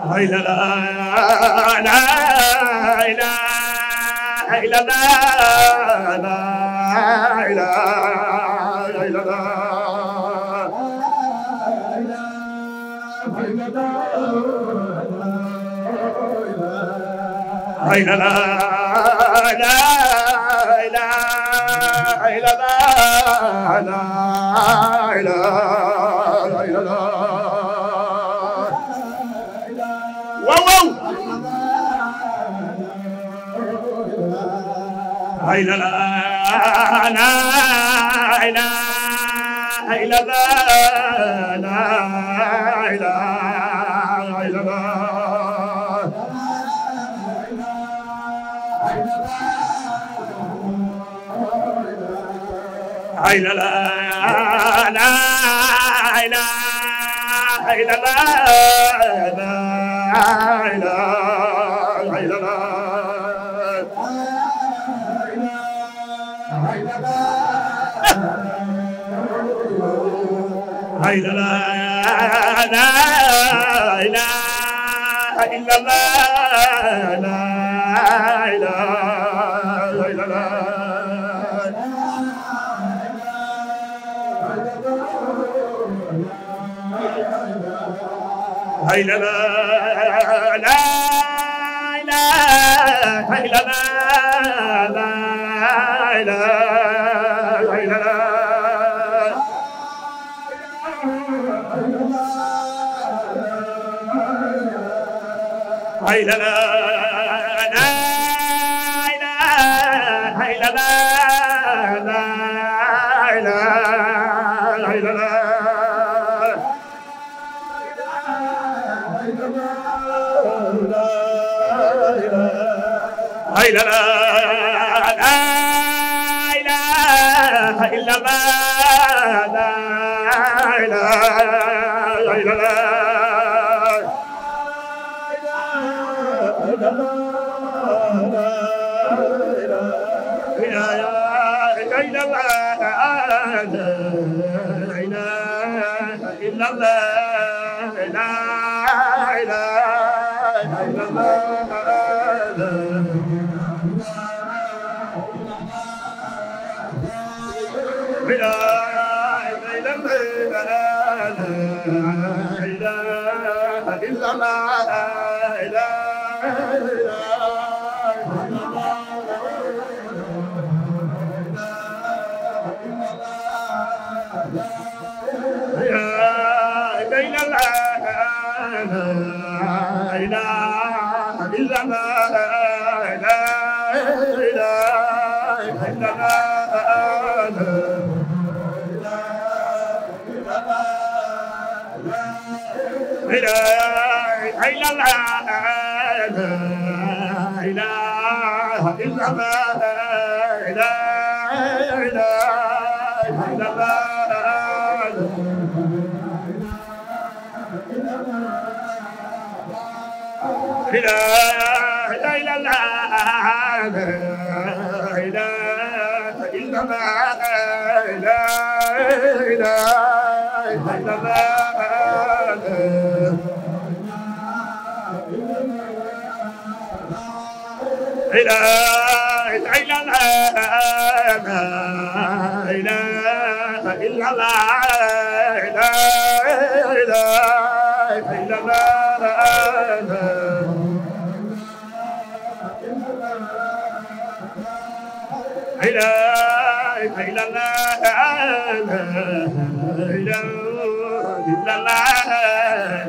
لا لا لا إله إلا الله لا إله إلا الله لا لا لا إله إلا الله لا إله إلا الله واو لا لا لا إله إلا الله لا إله إلا الله لا لا لا إله إلا الله لا إله إلا الله لا لا لا إله إلا الله لا إله إلا الله لا لا لا إله إلا الله لا إله إلا الله لا لا لا إله إلا الله لا إله إلا الله لا لا لا إله إلا الله لا إله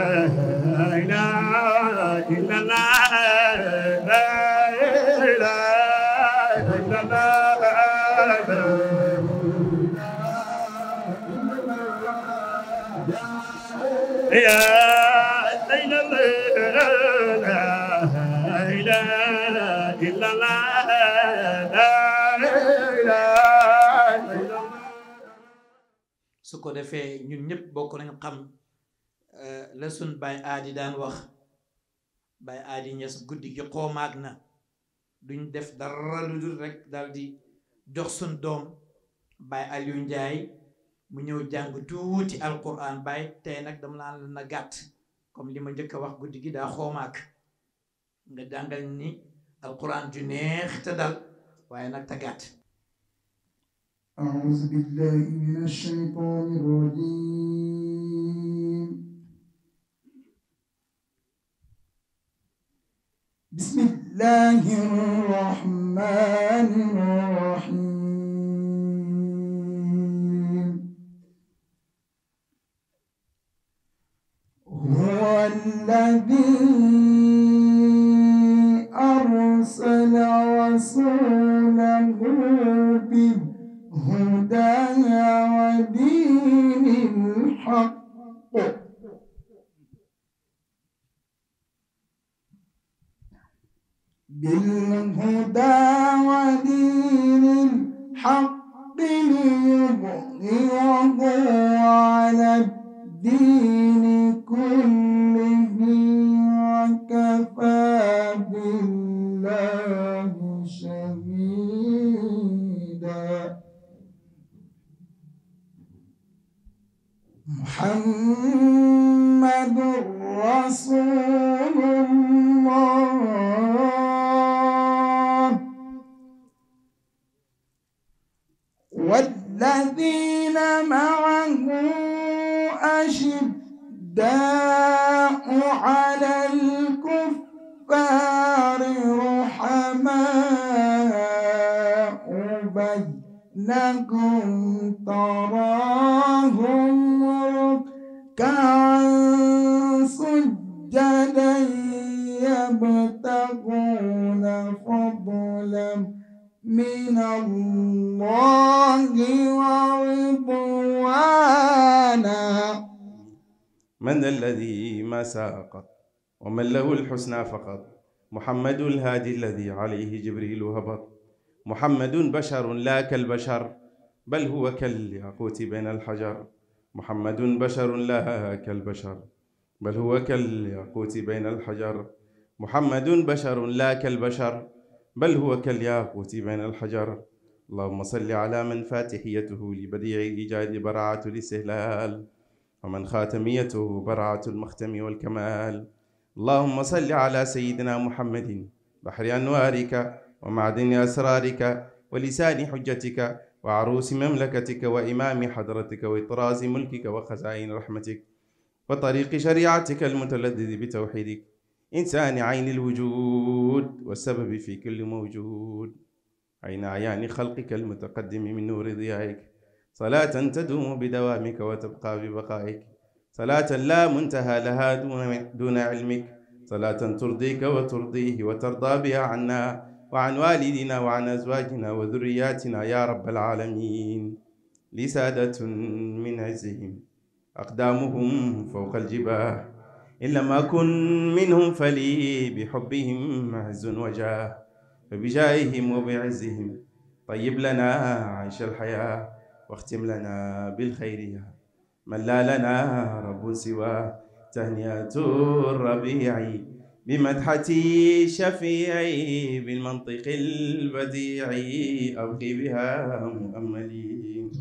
إلا الله su ko defee ñun ñëpp bokk nañ xam la sun baay aadi daan wax Baye Adi Niass guddi gi xoomaag na duñ def dara lu dul rek dal di jox sun doom Baye Aliou Ndiaye mu ñëw jàng tuuti alquran Baye tey nag dama naan la na gàtt comme li ma njëkk a wax guddi gi daa xoomaag nga jàngal ni alquran ju neex te dal waaye nag te gàtt. أعوذ بالله من الشيطان الرجيم بسم الله الرحمن الرحيم هو الذي أرسل رسوله بالهدى ودين الحق ليظهره على الدين كله وكفى بالله شهيدا محمد رسول الله والذين معه أشداء على الكفار رحماء بينهم تراهم ركعا سجدا يبتغون فضلا من الله ورضوانا من الذي ما ساقط ومن له الحسنى فقط محمد الهادي الذي عليه جبريل هبط محمد بشر لا كالبشر بل هو كالياقوت بين الحجر محمد بشر لا كالبشر بل هو كالياقوت بين الحجر محمد بشر لا كالبشر بل هو كالياقوت بين الحجر اللهم صل على من فاتحيته لبديع الإيجاد براعة الاستهلال ومن خاتميته براعة المختم والكمال اللهم صل على سيدنا محمد بحر أنوارك ومعدن أسرارك ولسان حجتك وعروس مملكتك وإمام حضرتك وإطراز ملكك وخزائن رحمتك وطريق شريعتك المتلذذ بتوحيدك إنسان عين الوجود والسبب في كل موجود عين أعيان خلقك المتقدم من نور ضيائك صلاة تدوم بدوامك وتبقى ببقائك صلاة لا منتهى لها دون علمك صلاة ترضيك وترضيه وترضى بها عنا وعن والدنا وعن أزواجنا وذرياتنا يا رب العالمين لسادة من عزهم أقدامهم فوق الجباه إن لم أكن منهم فلي بحبهم عز وجاه فبجاههم وبعزهم طيب لنا عيش الحياة واختم لنا بالخير من لا لنا رب سواه تهنئة الربيع بمدحتي شفيعي بالمنطق البديع أبقي بها مؤملين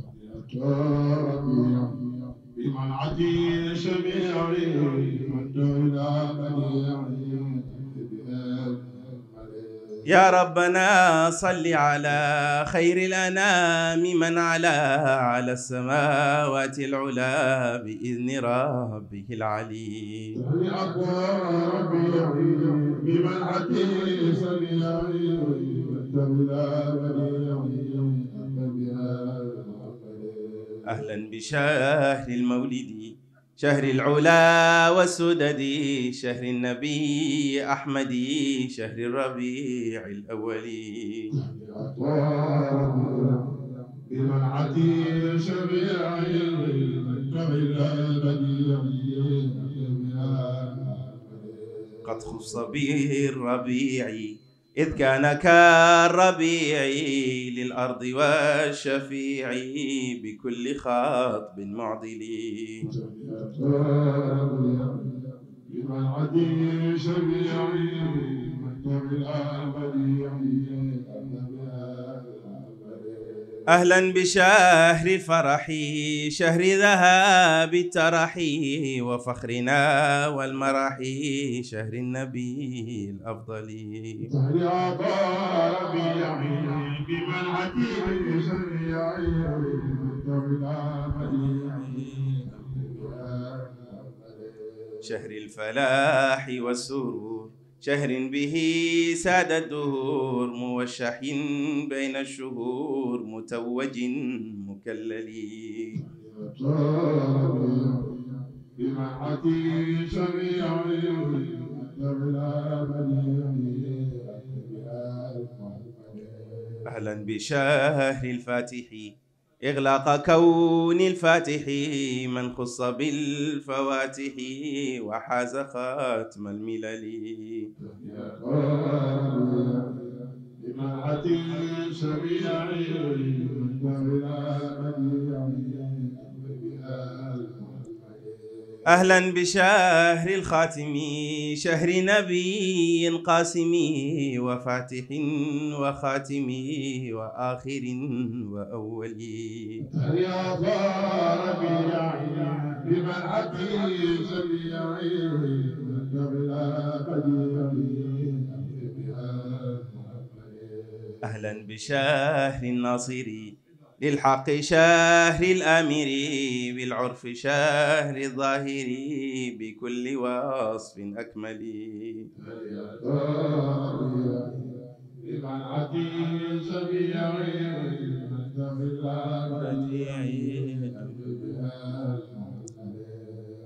بمنعتي شفيعي يا ربنا صل على خير الأنام من على السماوات العلا بإذن ربه العلي أهلا بشهر المولد شهر العلا والسدد شهر النبي أحمد شهر الربيع الأولي بمنعتي شفيعي قد خص به الربيع إذ كان كالربيع للأرض والشفيع بكل خاطب معضل بمن عدي شفيعي منتهي الأبدي أهلا بشهر الفرح شهر ذهاب الترح وفخرنا والمرح شهر النبي الأفضل شهر عطاء ربيعي بمن عدي شفيعي منتهي الأبدي شهر الفلاح والسرور شهر به ساد الدهور موشح بين الشهور متوج مكلل بمنحتي شفيعي أهلا بشهر الفاتح إغلاق كون الفاتح من خص بالفواتح وحاز خاتم الملل بمنحتي شفيعي أهلا بشهر الخاتم شهر نبي قاسم وفاتح وخاتم وآخر وأول رياض ربيعي بمنحتي شفيعي أهلا بشهر الناصر للحق شهر الآمر بالعرف شهر الظاهر بكل وصف أكمل بمنحتي شفيعي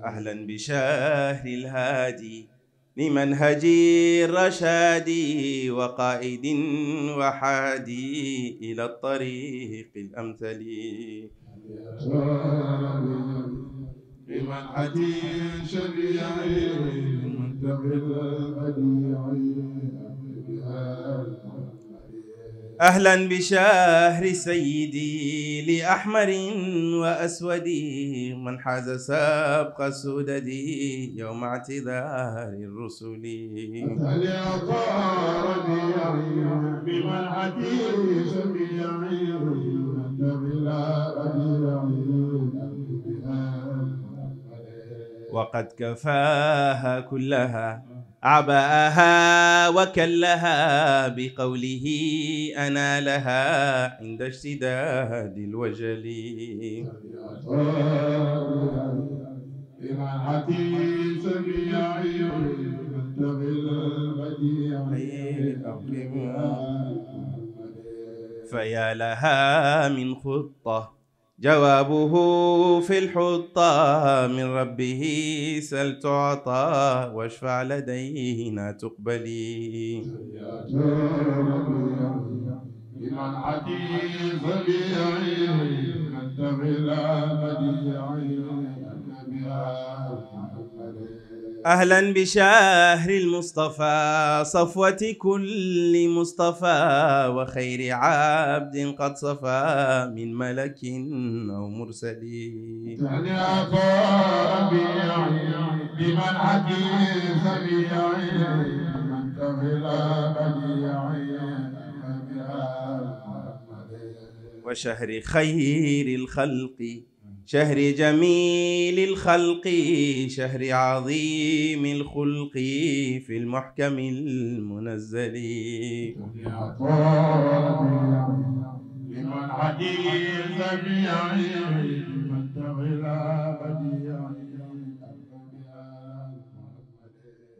أهلا بشهر الهادي لمنهج الرشاد وقائد وحادي إلى الطريق الأمثل بمنحتي شفيعي منتقي البديع أهلا بشهر سيدي لأحمر وأسود من حاز سبق السدد يوم اعتذار الرسل هل يعطى ربيعي بمنحتي شفيعي منتقي وقد كفاها كلها أعباءها وكلها بقوله أنا لها عند اشتداد الوجل بمنحتي شفيعي منتقي البديع فيا لها من خطة جوابه في الحطة من ربه سل تعطى واشفع لدينا تقبلي بمنحتي شفيعي منتقي البديع أهلا بشهر المصطفى صفوة كل مصطفى وخير عبد قد صفى من ملك أو مرسل يعني أعطى ربيعي بمنحتي شفيعي منتقي البديع وشهر خير الخلق شهر جميل الخلق شهر عظيم الخلق في المحكم المنزل بمنحتي شفيعي منتقي البديع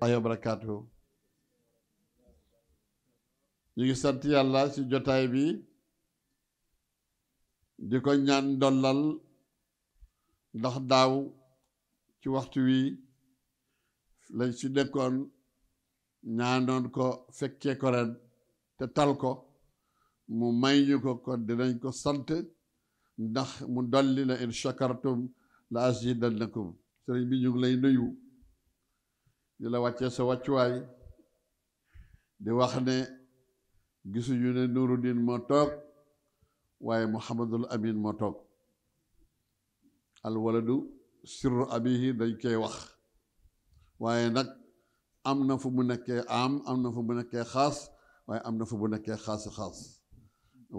wa barakaatu ñu ngi sant yàlla ci jotaay bi di ko ñaan dollal ndax daaw ci waxtu wi lañ ci nekkoon ñaanoon ko fekkee ko ren te tal ko mu may ñu ko kon dinañ ko sant ndax mu dolli la in shakartum la azidannakum sëriñ bi ñu ngi lay nuyu di la wàccee sa wàccuwaay di wax ne gisuñu ne Nuruddin moo toog waaye Muhammadul Amin moo toog al waladu sirru abihi dañ koy wax waaye nag am na fu mu nekkee am na fu mu nekkee xaas waaye am na fu mu nekkee xaas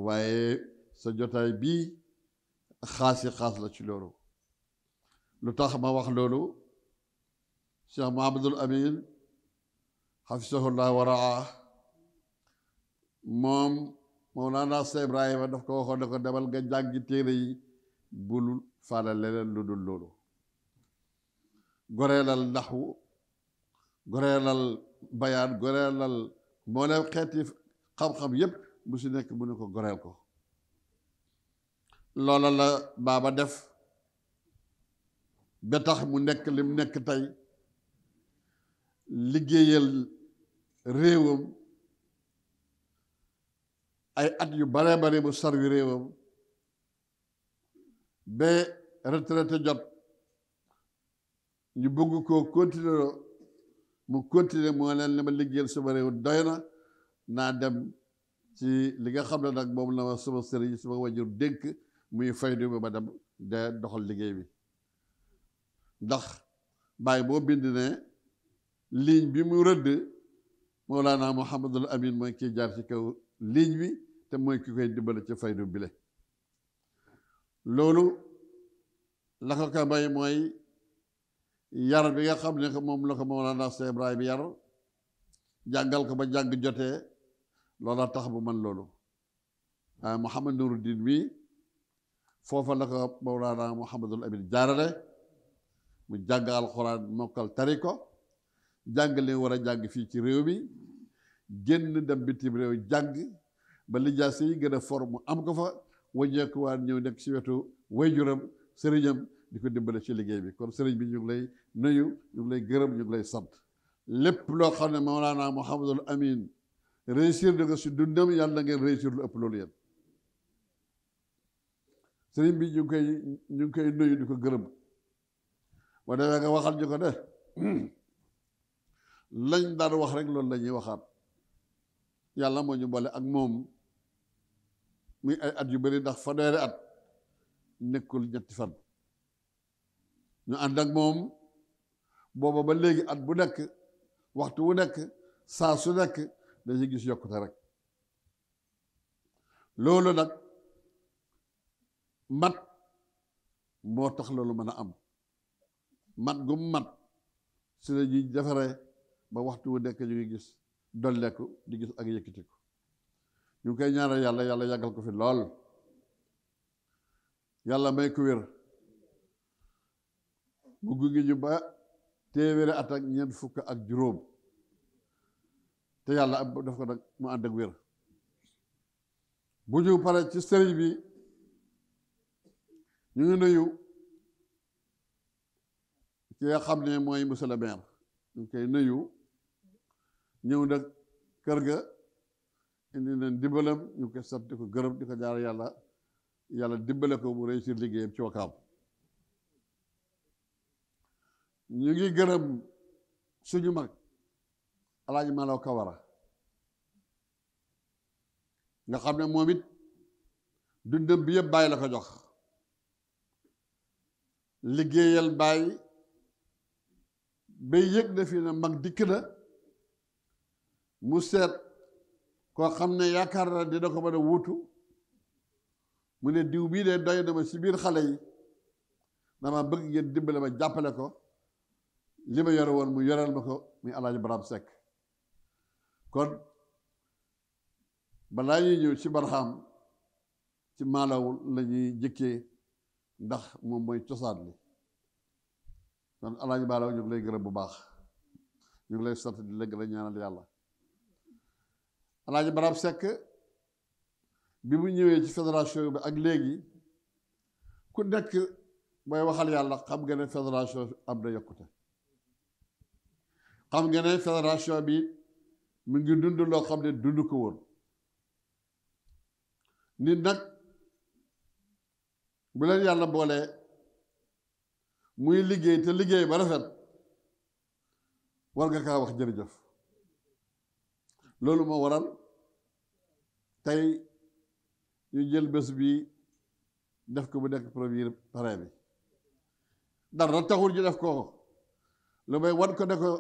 waaye sa jotaay bii xaas la ci loolu lu tax ma wax loolu Cheikh Mahamadul Amin xafisahullah wa raa moom Mawlana Cheikh Ibrahima daf ko waxoon ne ko demal nga jàngi téere yi bul faale leneen lu dul loolu goreelal naxwu goreelal bayaan goreelal mboolem xeeti xam-xam yépp bu si nekk mu ne ko goreel ko loola la baaba def ba tax mu nekk lim nekk tey liggéeyal réewam ay at yu bare bare mu sarwi réewam ba retraité jot ñu bëgg koo continuer mu continuer moo leen li ma liggéeyal sama réew doy na naa dem ci li nga xam ne nag moom la ma sama sëriñ sama wajur dénk muy faydu bi ma dem de doxal liggéey bi ndax bàyyi boo bind ne ligne bi mu rëdd Mawlana Mouhamadul Amin mooy kiy jaar ci kaw ligne bi te mooy ki koy dimbale ci faydu bile loolu la ko ka may mooy yar bi nga xam ne que moom la ko Mawlana Cheikh Ibrahima yar jàngal ko ba jàng jotee loola tax bu man loolu waaye Mouhamad Nuruddin mi foofa la ko Mawlana Mouhamadul Amin jaarale mu jàng alxuraan mokkal tari ko jàng leen war a jàng fii ci réew mi génn dem bitim réew jàng ba lijaasa yi gën a for mu am ko fa waññeeku waan ñëw nekk ci wetu wayjuram sëriñam di ko dimbale ci liggéey bi kon sëriñ bi ñu ngi lay nuyu ñu ngi lay gërëm ñu ngi lay sant lépp loo xam ne Mawlana Mouhamadul Amin réussir na ko si dundam yàlla na ngeen réussir lu ëpp loolu yéen sëriñ bi ñu ngi koy nuyu di ko gërëm ba demee nga waxal ñu ko de lañ daan wax rek loolu la ñuy waxaat yàlla moo ñu boole ak moom muy ay at yu bari ndax fanweeri at nekkul ñetti fan ñu ànd ak moom booba ba léegi at bu nekk waxtu wu nekk saa su nekk dañuy gis yokkute rek loolu nag mat moo tax loolu mën a am mat gu mat si la ñuy defaree ba waxtu wu nekk ñu ngi gis dolleeku di gis ak yëkkatiku ñu ngi koy ñaanal yàlla yàlla yàggal ko fi lool yàlla may ko wér mu gunge ñu ba téeméeri at ak ñeent fukk ak juróom te yàlla am def ko nag mu ànd ak wér bu ñu pare ci sëriñ bi ñu ngi nuyu ki nga xam ne mooy monsieur le maire ñu ngi koy nuyu ñëw nag kër ga indi leen dimbalam ñu ngi koy sant di ko gërëm di ko jaar yàlla dimbale ko mu réussir liggéeyam ci Wakaam ñu ngi gërëm suñu mag Alaaji Malaw Kawara nga xam ne moom it dundam bi yëpp bàyyi la ko jox liggéeyal bàyyi bay yëg na fii ne mag dikk na mu seet koo xam ne yaakaar na dina ko mën a wuutu mu ne diw bii de doy na ma ci biir xale yi dama bëgg ngeen dimbale ma jàppale ko li ma yore woon mu yoreel ma ko muy Alaaji Barham Seck kon balaa ñuy ñëw ci Barham ci Malaw la ñuy jëkkee ndax moom mooy cosaan li kon Alaaji Malaw ñu ngi lay gërëm bu baax ñu ngi lay sant di la gën a ñaanal yàlla Alaaji Barham Seck bi mu ñëwee ci fédération bi ak léegi ku nekk booy waxal yàlla xam nga ne fédération am na yokkute xam nga ne fédération bi mu ngi dund loo xam ne dund ko woon nit nag bu leen yàlla boolee muy liggéey te liggéey ba rafet war nga kaa wax jërëjëf loolu moo waral tey ñu jël bés bi def ko bu nekk premier parrain bi dara taxul ñu def ko lu may wan ko ne ko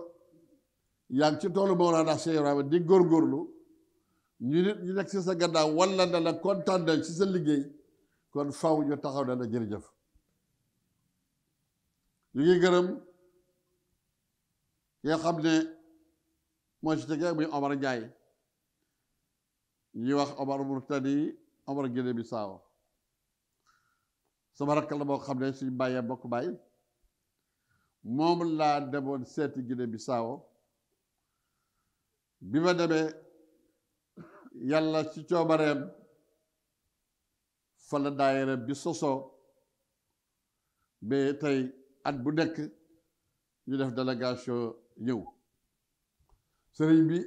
yaa ngi ci toolu Mawlana Cheikh Ibrahima di góorgóorlu ñu nit ñu nekk ci sa gannaaw walla na la kontaan nañ ci sa liggéey kon faw ñu taxaw na la jërëjëf ñu ngi gërëm yoo xam ne moo ci tege muy Omar Ndiaye ñuy wax Omar Murtani Omar Guinée Bissau sama rakk la boo xam ne suñ bàyyee bokk bàyyi moom laa demoon seeti Guinée Bissau bi ma demee yàlla ci coobareem fa la daayira bi sosoo ba tey at bu nekk ñu def délégation ñëw sëriñ bi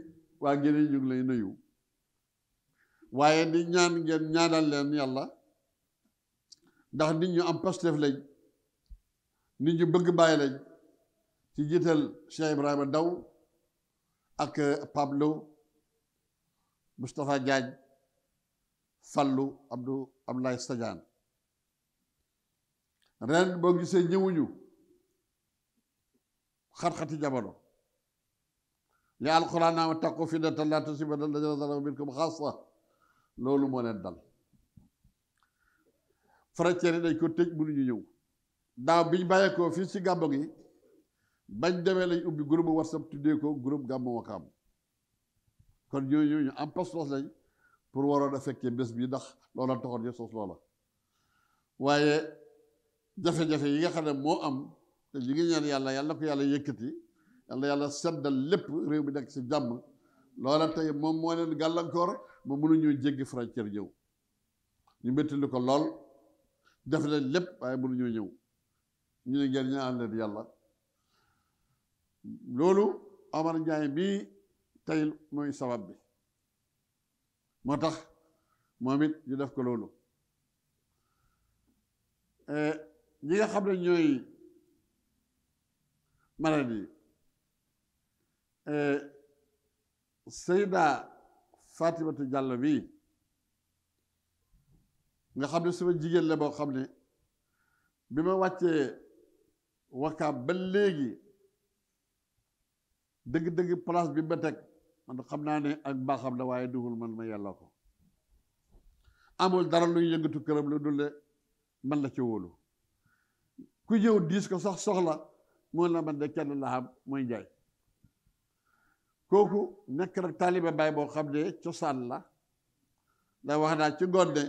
waa Guinée ñu ngi lay nuyu waaye di ñaan ngeen ñaanal leen yàlla ndax nit ñu am Pastef lañ nit ñu bëgg bàyyi lañ ci jiital Cheikh Ibrahima Ndaw ak Pablo Moustapha Diagne Fallou Abdoulaye Sadiane ren boo gisee ñëwuñu xat-xati jamono li alquran naa taqu fitnatan laa tusiibanna llaziina zalamu minkum xaassa loolu moo leen dal frontière yi dañ ko tëj mënuñu ñëw daaw biñ bàyyeekoo fii ci gàmmu gi bañ demee lañ ubbi groupe WhatsApp tuddee ko groupe Gàmmu Wakaam kon ñooñu ñu am pas-pas lañ pour waroon a fekkee bés bi ndax loola taxoon ñu sos loola waaye jafe-jafe yi nga xam ne moo am te ñu ngi ñaan yàlla yàlla ko yàlla yëkkati yàlla seddal lépp réew mi nekk ci jàmm loola tey moom moo leen gàllankoor ba mënuñu jéggi frontière ñëw ñu méttali ko lool def leen lépp waaye mënuñoo ñëw ñu ne ngeen ñaan leen yàlla loolu Omar Ndiaye bii tey mooy sabab bi moo tax moom it ñu def ko loolu ñi nga xam ne ñooy malade yi Seyda Fatimatu Diallo bii nga xam ne sama jigéen la boo xam ne bi ma wàccee Wakaam ba léegi dëgg-dëgg place bi ma teg man xam naa ne ak mbaaxam la waaye duhul man ma yàlla ko amul dara luy yëngatu këram lu dul man la ci wóolu ku ñëw diis ko sax soxla moo la man de kenn la xam mooy Njaay kooku nekk nag taaliba baay boo xam ne cosaan la da wax naa ci ngoon ne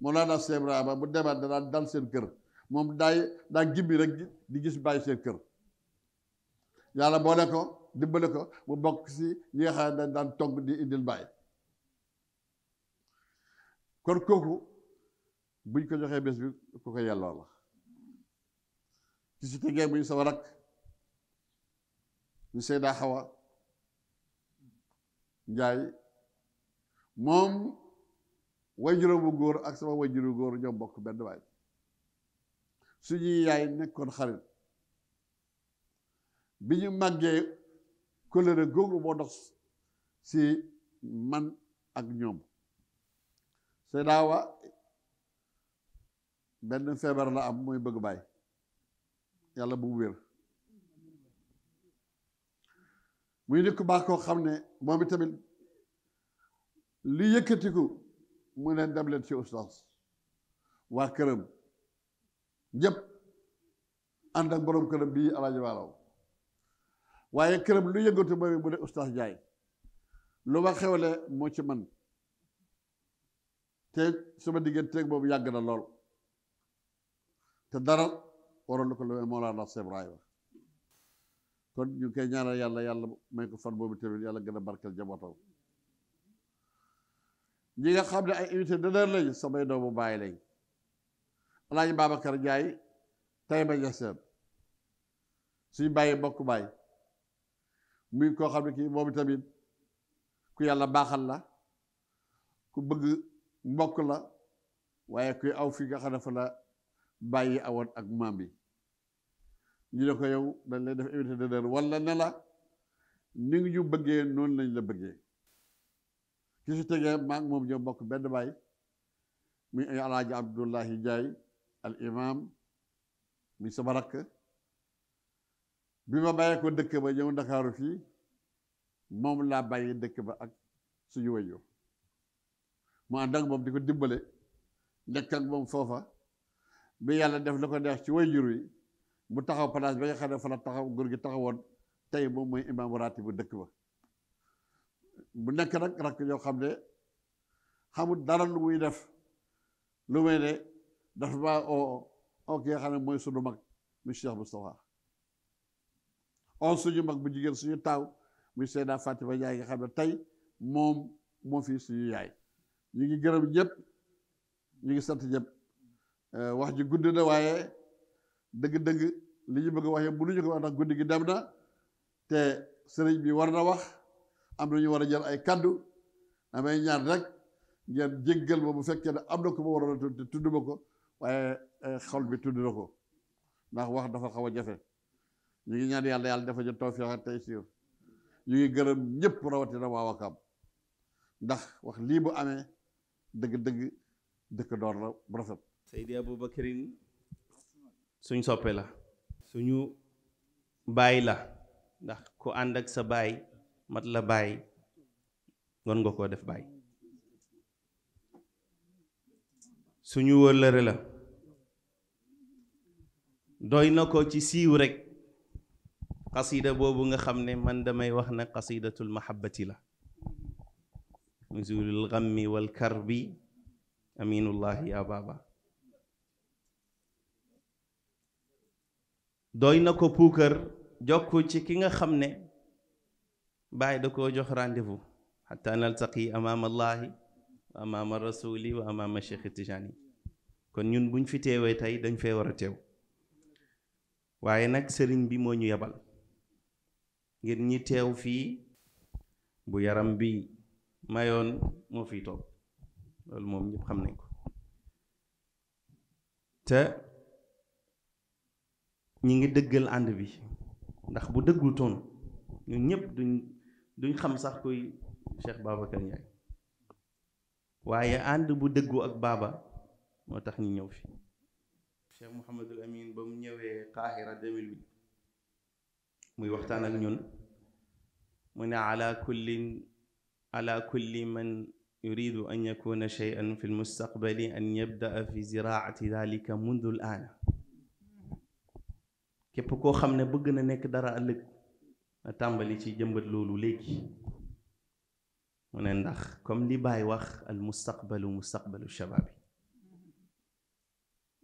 Mawlana Cheikh Ibrahima bu demaat danaa dal seen kër moom daa gimbi rek di gis bàyyi seen kër yàlla boole ko dimbale ko mu bokk si ñi nga xam ne dañ daan togg di indil bàyyi kon kooku buñ ko joxee bés bi ku ko yelloo la ci si tegee muy sama rak ñu Seyda Xawa Njaay moom wajuram bu góor ak sama wajuru góor ñoom bokk benn waay suñuy yaay nekkoon xarit bi ñu màggee kóllëre googu moo dox si man ak ñoom Seyda Awa benn feebar la am mooy bëgg bàyyi yàlla bu wér muy nit ku baax koo xam ne moom itamit li yëkkatiku mu leen dem leen ci ustaas waa këram ñëpp ànd ak borom këram bii Alaaji Waalaw waaye këram lu yëngatu mooy mu ne ustaas Njaay lu ma xewle moo ci man te sama digganteeg boobu yàgg na lool te dara waroon na ko lu Mawlana Cheikh Ibrahima kon ñu ngi koy ñaanal yàlla may ko fan boobu tamit yàlla gën a barkeel jabootam ñi nga xam ne ay invité d'honneur lañ samay doomu bàyyi lañ Alaaji Babacar Njaay tay ba ñaseen suñu bàyyi bokk bàyyi muy koo xam ne kii moom tamit ku yàlla baaxal la ku bëgg mbokk la waaye kuy aw fi nga xam ne fa la bàyyi awoon ak maam bi ñu ne ko yow dañ lay def invité d'honneur wala ne la ni ngi ñu bëggee noonu lañ la bëggee ki si tegee maag moom ñoo bokk benn baay muy Alaaji Abdullahi Njaay al imam muy sama rakk bi ma bàyyee ko dëkk ba ñëw Ndakaaru fii moom laa bàyyi dëkk ba ak suñu waajur mu ànd ak moom di ko dimbale nekk ak moom foofa bi yàlla def la ko neex ci waajur wi mu taxaw place ba nga xam ne fa la taxaw góor gi taxawoon tey moom mooy imaamu raati bu dëkk ba bu nekk nag rakk yoo xam ne xamul dara lu muy def lu may ne dafa maa oo ki nga xam ne mooy sunu mag mu Cheikh Moustapha suñu mag bu jigéen suñu taaw muy Seyda Fatima Ndiaye nga xam ne tey moom moo fi suñu yaay ñu ngi gërëm ñëpp ñu ngi sant ñëpp wax ji gudd na waaye dëgg-dëgg li ñu bëgg a wax yëpp mënuñu ko wax ndax guddi gi dem na te sëriñ bi war na wax am na ñu war a jël ay kaddu damay ñaan rek ngeen jéggal ma bu fekkee ne am na ko ma waroon a tudd tudd ma ko waaye xol bi tudd na ko ndax wax dafa xaw a jafe ñu ngi ñaan yàlla yàlla dafa ñu tawfiix ak taysiir ñu ngi gërëm ñëpp rawatina waa Wakaam ndax wax lii bu amee dëgg-dëgg dëkk door la bu rafet. Seydi Aboubacrine suñ soppe la suñu baay la ndax ku ànd ak sa baay mat la baay ngoon nga koo def baay suñu wëllëre la doy na ko ci siiw rek xasida boobu nga xam ne man damay wax ne xasidatul mahabbati la nuzulul ghammi wal karbi aminullahi ya baba doy na ko puukar jokku ci ki nga xam ne bàyyi da koo jox rendez-vous xatta naltaqi amaama allahi wa amaama rasuli wa amaama cheikh Tijani kon ñun buñ fi teewee tey dañ fee war a teew waaye nag sëriñ bi moo ñu yebal ngir ñi teew fii bu yaram bi mayoon moo fiy toog loolu moom ñëpp xam nañ ko te ñi ngi dëggal ànd bi ndax bu dëggul toon ñun ñëpp duñ xam sax kuy Cheikh Babacar Ndiaye waaye ànd bu dëggu ak baaba moo tax ñu ñëw fi Cheikh Mouhamadul Amin ba mu ñëwee Qahira 2008 muy waxtaan ak ñun mu ne ala kulli man yuridu an yakuna shay'an fi lmustaqbali an yabdaa fi ziraati dalika mundu l aana képp koo xam ne bëgg na nekk dara ëllëg na tàmbali ci jëmbat loolu léegi mu ne ndax comme li Baay wax al mustaqbalu mustaqbalu shababi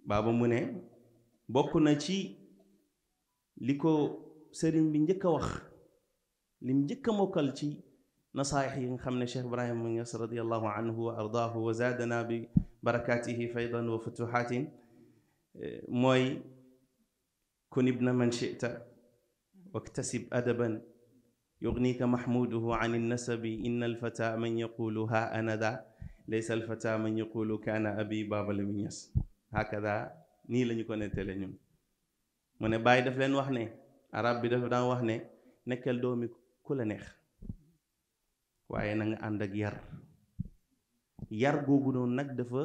baaba mu ne bokk na ci li ko sëriñ bi njëkk a wax lim njëkk a mokkal ci nasaaix yi nga xam ne Cheikh Ibrahima Niass radiallahu anhu wa ardaahu wa zaadana bi barakatihi faydan wa futuhatin mooy kun ibna man chita waktasib adaban yugnika mahmuduhu an innasabi inna alfata man yaqulu ha ana da laysa alfata man yaqulu kaana abi Baaba Lamin Niass hakada nii lañu ko nettale ñun mu ne Baay daf leen wax ne arab bi dafa daan wax ne nekkal doomi ku la neex waaye na nga ànd ak yar googu noonu nag dafa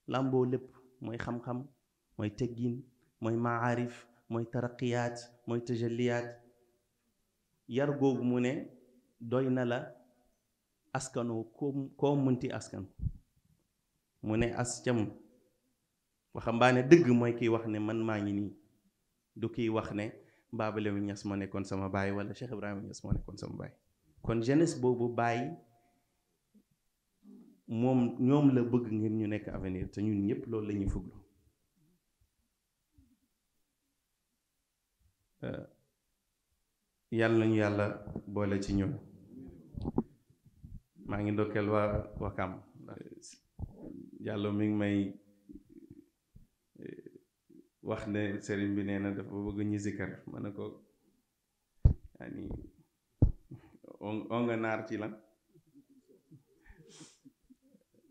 làmboo lépp mooy xam-xam mooy teggin mooy maarif mooy taraqiyaat mooy tajalliyaat yar googu mu ne doy na la askanu koo munti askan mu ne ascam waxambaane dëgg mooy kiy wax ne man maa ngi nii du kiy wax ne Baaba Lamin Niass moo nekkoon sama baay wala Cheikh Ibrahima Niass moo nekkoon sama baay kon jeunesse boobu Baay moom ñoom la bëgg ngir ñu nekk avenir te ñun ñëpp loolu la ñuy fuglu yàlla nañu yàlla boole ci ñun maa ngi ndokkeel waa Wakam yàlla mi ngi may wax ne sëriñ bi nee na dafa bëgg ñu zikkar ma ne ko yaani onga naar ci lan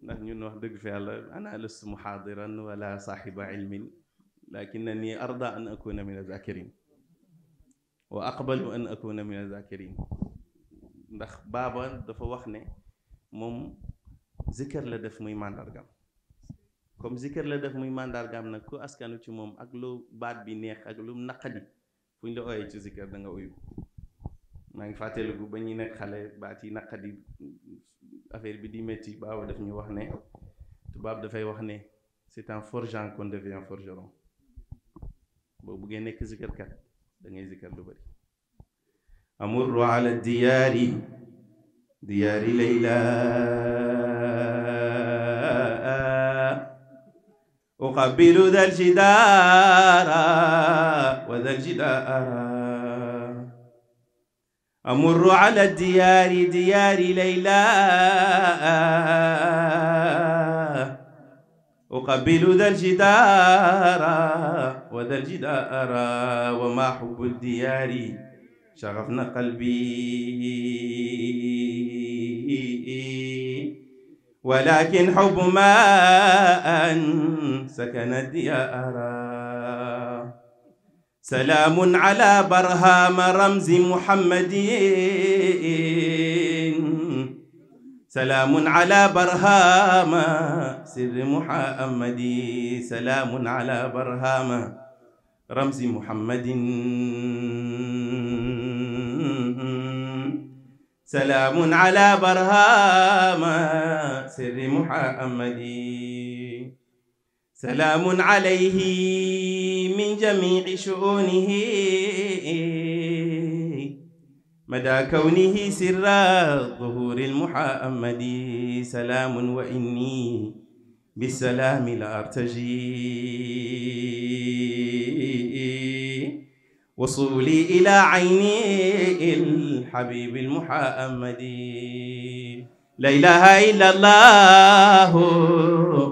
ndax ñun wax dëgg fi yàlla ana lastu muhaadiran wala saaxiba ilmin lakinnani arda an akuna min azakirin wa aqbalu an akuna min azakirin ndax baaba dafa wax ne moom zikkar la def muy màndargam comme zikkar la def muy màndargam nag ku askanu ci moom ak lu baat bi neex ak lu naqadi fu ñu la ooyee ci zikar da nga uyu maa ngi fàttaliku ba ñuy nekk xale baat yi naqadi affaire bi di métti baaw daf ñu wax ne tubaab dafay wax ne c'est en forgeant qu'on devient forgeron boo buggee nekk zikarkat da ngay zikar lu bëri amurru ala diyaari layla uqabbilu dha al-jidara wa dha al-jidara أمر على ديار ليلى أقبل ذا الجدار وذا الجدار وما حب الديار شغفنا قلبي ولكن حب ما سكن الديار سلام على برهام رمز محمد سلام على برهام سر محمد سلام على برهام رمز محمد سلام على برهام سر محمد سلام عليه من جميع شؤونه مدى كونه سر ظهور المحمدي سلام وإني بالسلام لأرتجي وصولي إلى عيني الحبيب المحمدي لا إله إلا الله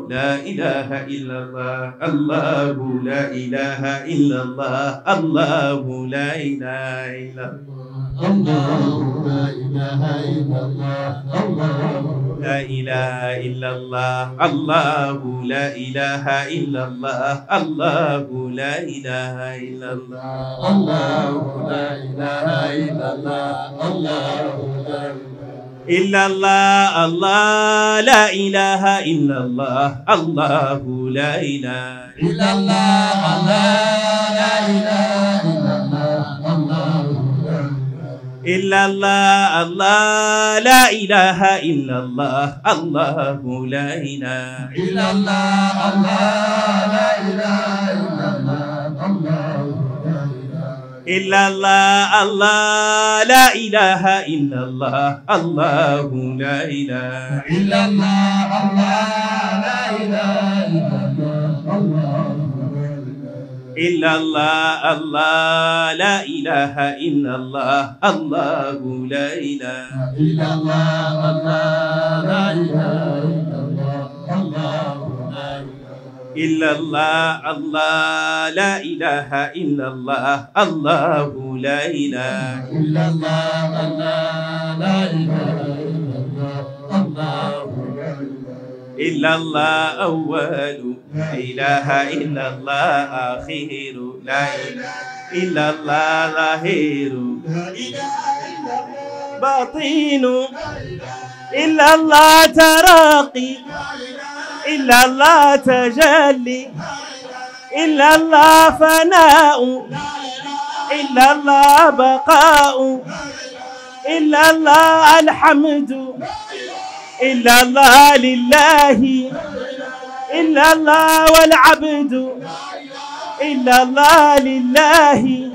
لا إله إلا الله الله لا إله إلا الله الله لا إله إلا الله الله لا إله إلا الله الله لا إله إلا الله الله لا إله إلا الله الله لا إله إلا الله الله لا إله إلا الله الله إلا الله الله لا إله إلا الله الله لا إله إلا الله الله لا إله إلا الله الله إلا الله الله لا إله إلا الله الله لا إله إلا الله الله لا إله إلا الله الله إلا الله الله لا إله إلا الله الله لا إله إلا الله الله لا إله إلا الله إلا الله الله لا إله إلا الله الله لا إله إلا الله الله لا إله إلا الله الله إلا الله الله لا إله إلا الله الله لا إله إلا الله الله لا إله إلا الله الله إلا الله أول لا إله إلا الله آخر لا إله إلا الله ظاهر لا إله إلا الله باطن إلا الله تراقي إلا الله تجلي إلا الله فناء إلا الله بقاء إلا الله الحمد إلا الله لله إلا الله والعبد إلا الله لله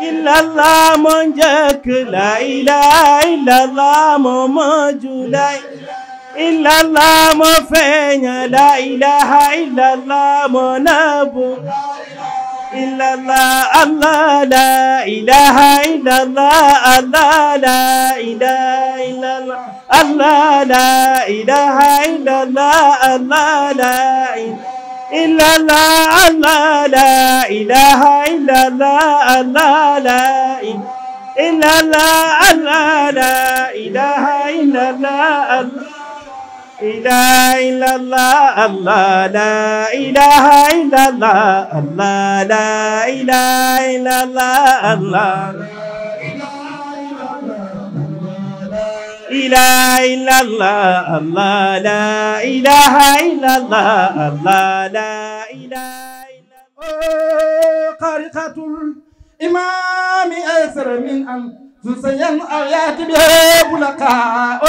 إلا الله منجك لا إله إلا الله ممجو لا إلا الله مفين لا إله إلا الله منابو إلا الله الله لا إله إلا الله الله لا إله إلا الله الله لا إله إلا الله الله لا إلا الله الله لا إله إلا الله الله لا إلا الله الله لا إله إلا الله إله إلا الله الله لا إله إلا الله الله لا إله إلا الله الله إله إلا الله الله لا إله إلا الله الله لا إله إلا الله خارقة إمامي أيسر من أن تزين أو يأتي به بلقاء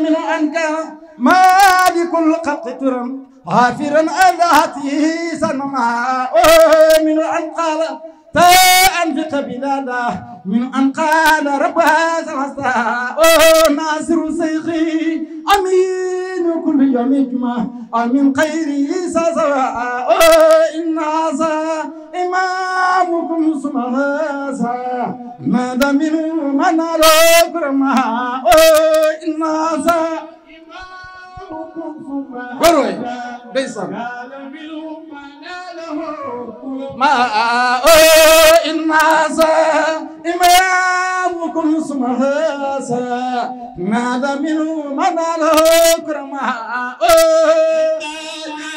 من أن كان مالك الخلق ترم غافرا ألاته سنما من أن قال تأنفق بلاده من أن قال ربها سمستا ناصر سيخي أمين كل يوم جمعة من خير سوا إن هذا إمامكم سماسا ماذا من من أكرما إن هذا إمامكم سماسا بيسان ما إن هذا إمامكم سماسا ماذا من من أكرما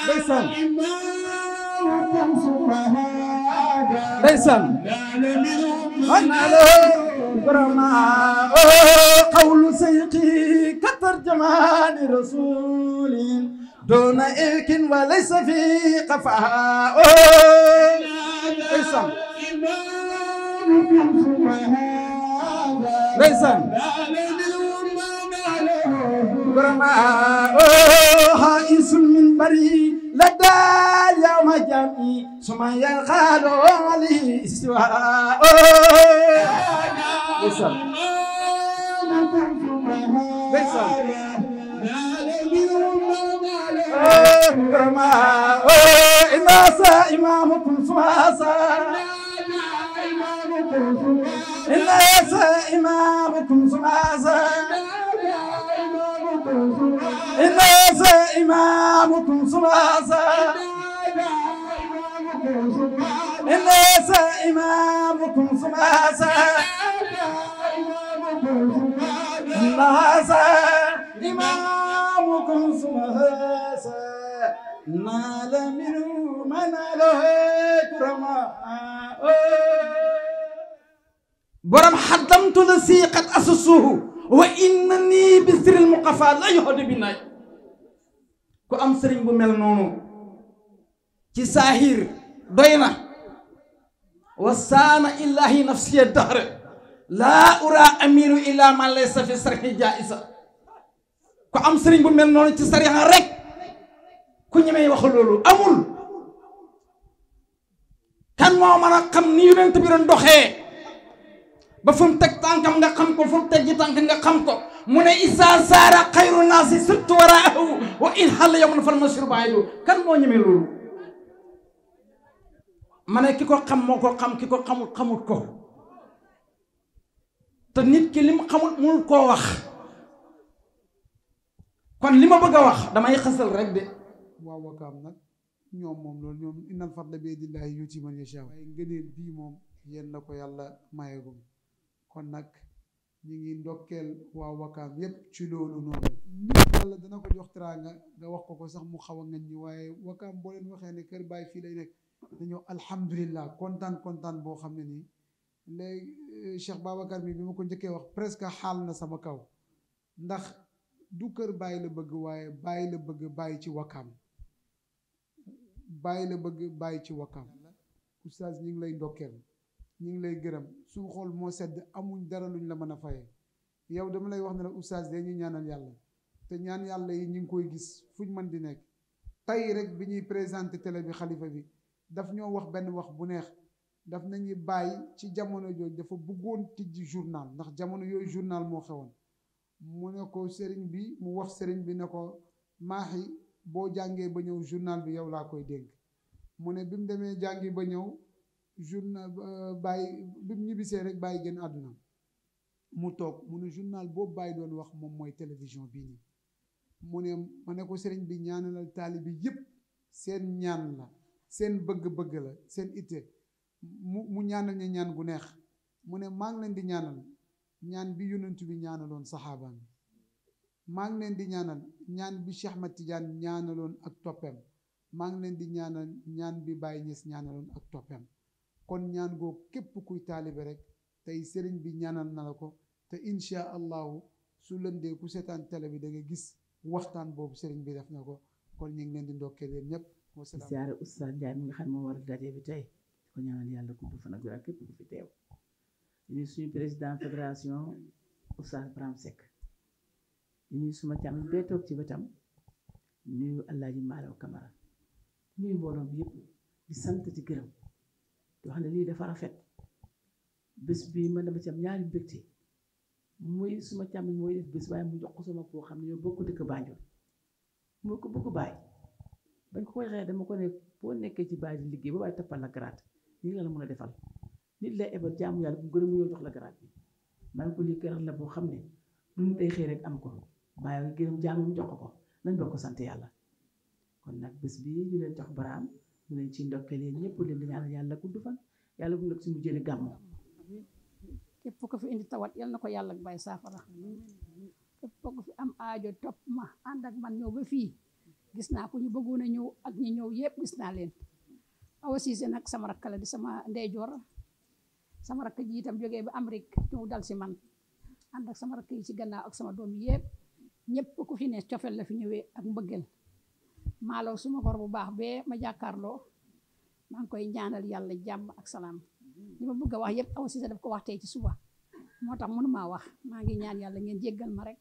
بيسان بيسان أنا برما قول سيقي كترجمان رسول دون إلك وليس في قفاء بيسان بيسان برما هائس من بري لدى اليوم جمعي ثم ينخال عليه استواء بيسان بيسان برما إن أسى إمامكم سماسا إن أسى إمامكم سماسا إن أسى إمامكم سماسا إن أسى إمامكم سماسا إن أسى إمامكم سماسا نال منه من له كرما برم حدمت لسي قد أسسوه وإنني بسر المقفى لا يهد بناي كو أم سرين بو مل نونو ci sahir doyna wasana illahi nafsi ad-dahr la ura aminu illa man laysa fi sarhi jaisa ko am serigne bu mel non ci sariha rek ku ñemey wax lolu amul kan mo mëna xam ni yonent bi doon doxé ba fum tek tankam nga xam ko fum tek tank nga xam ko mune isa sara khairu nasi sittu waraahu wa in hal yawmun fal mashrub aidu kan mo ñemey lolu mané kiko xam moko xam kiko xamul xamul ko te nit ki lim xamul mënul ko wax kon lima bëgg wax damay xassal rek de waaw Wakaam nag ñoom moom loolu ñoom innal fadla bi yadillahi yuti man yasha waaye ngëneel bii moom yéen la ko yàlla mayegum kon nag ñu ngi ndokkeel waa Wakaam yépp ci loolu noonu nit yàlla dana ko jox teraanga nga wax ko sax mu xaw a ngañ ñi waaye Wakaam boo leen waxee ne kër Baay fii lay nekk dañoo alhamdulillah kontaan boo xam ne nii léegi Cheikh Babacar mi bi ma ko njëkkee wax presque xaal na sama kaw ndax du kër Baay la bëgg waaye Baay la bëgg bàyyi ci Wakaam Baay la bëgg bàyyi ci Wakaam oustaz ñu ngi lay ndokkeel ñu ngi lay gërëm suñu xol moo sedd amuñ dara luñ la mën a fayee yow dama lay wax ne la oustaz dañuy ñaanal yàlla te ñaan yàlla yi ñu ngi koy gis fuñ mën di nekk tey rek bi ñuy présenté télé bi xalifa bi daf ñoo wax benn wax bu neex daf nañu bàyyi ci jamono jooju dafa bëggoon tijji journal ndax jamono yooyu journal moo xewoon mu ne ko sëriñ bi mu wax sëriñ bi ne ko maaxi boo jàngee ba ñëw journal bi yow laa koy dénk mu ne bi mu demee jàngi ba ñëw journal bàyyi bi mu ñibbisee rek bàyyi génn àdduna mu toog mu ne journal boobu bàyyi doon wax moom mooy télévision bii nii mu ne ma ne ko sëriñ bi ñaanalal taalibi yépp seen ñaan la seen bëgg-bëgg la seen itte mu ñaanal ñu ñaan gu neex mu ne maa ngi leen di ñaanal ñaan bi yonent bi ñaanaloon saxaabaam maa ngi leen di ñaanal ñaan bi Cheikh Ahmad Tidiane ñaanaloon ak toppeem maa ngi leen di ñaanal ñaan bi Baye Niass ñaanaloon ak toppeem kon ñaan goo képp kuy taalibe rek tey sëriñ bi ñaanal na la ko te insha allahu su lëndee ku seetaan télé bi da nga gis waxtaan boobu sëriñ bi def na ko kon ñu ngi leen di ndokkee leen ñëpp siyaare Oustaz Ndiaye mi nga xam ne moo war a daje bi tey ko ñaanal yàlla gudd fan ak wér ak képp ku fi teew di nuyu suñu président fédération Oustaz Braham Seck di nuyu suma càmm bee toog ci wetam di nuyu Alaaji Malaw Camara di nuyu mbooloo bi yëpp di sant di gërëm di wax ne lii dafa rafet bés bi man dama ci am ñaari mbégte muy suma càmm mooy def bés waaye mu jox ko sama koo xam ne ñoo bokk dëkk Banjul mu ko bëgg bàyyi bañ ko koy xëy dama ko ne boo nekkee ci bàyyi di liggéey ba waaye tappal la garaat nii la mën a defal nit lay ebal jaamu yàlla bu gërëm yow jox la garaat bi man ko lii këral la boo xam ne lu ñu day xëy rek am ko bàyyi gërëm jaamu mu jox ko nañ bokk sant yàlla kon nag bés bi ñu leen jox Braham ñu leen ci ndokkelee ñëpp leen di ñaanal yàlla gudd fan yàlla bu nekk si mu jëli gàmmu képp ko fi indi tawat yal na ko yàlla bay saafara képp ko fi am aajo topp ma ànd ak man ñëw ba fii gis naa ko ñu bëggoon a ñëw ak ñi ñëw yëpp gis naa leen Awa Cissé nag sama rakk la di sama ndeyjoor sama rakk ji itam jógee ba Amérique ñëw dal si man ànd ak sama rakk yi ci gannaaw ak sama doom yëpp ñëpp ku fi ne cofel la fi ñëwee ak mbëggeel Malaw suma gor bu baax bee ma jàkkaarloo maa ngi koy ñaanal yàlla jàmm ak salaam li ma bëgg a wax yëpp Awa Cissé daf ko wax tey ci suba moo tax mënumaa wax maa ngi ñaan yàlla ngeen jéggal ma rek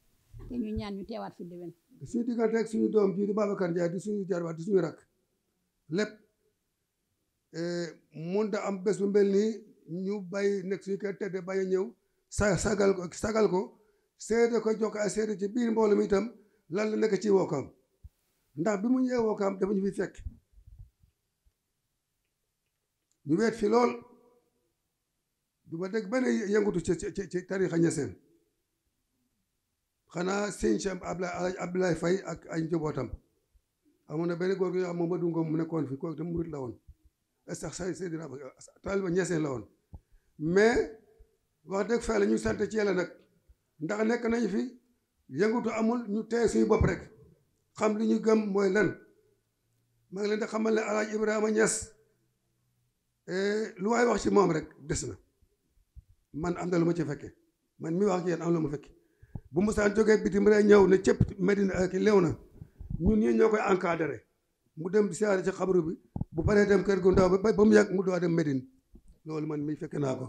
te ñu ñaan ñu teewaat fi déwén suñu diggante ak suñu doom bii di Babacar Ndiaye di suñu jarwaat di suñu rakk lépp mun da am bés bu mel nii ñu bàyyi nekk suñu kër tedde bàyyi ñëw sagal ko seede ko jox ay seede ci biir mbooloo mi itam lan la nekk ci Wakaam ndax bi mu ñëwee Wakaam dafa ñu fi fekk ñu weet fi lool du ma dégg benn yëngutu ci tarixa ñeseen xanaa sëñ Cheikh Abdoulaye Faye ak ay njabootam amoon na benn góor gi am Mamadou Ngom mu nekkoon fi kooku tam murit la woon sax say Seydina taaliba ñeseen la woon mais wax dëgg fa la ñu sant ci yàlla nag ndax nekk nañu fi yëngutu amul ñu teye suñu bopp rek xam li ñu gëm mooy lan maa ngi leen di xamal ne Alaaji Ibrahima Niass lu waay wax ci moom rek des na man am na lu ma ci fekke man mi wax ak yéen am lu ma fekke bu musaan jógee bitim rek ñëw ne cëpp Medina ki lew na ñun ñii ñoo koy encadré mu dem siyaare ci xabru bi bu paree dem kër gu ndaw ba mu yàgg mu doo dem Medine loolu man mi fekke naa ko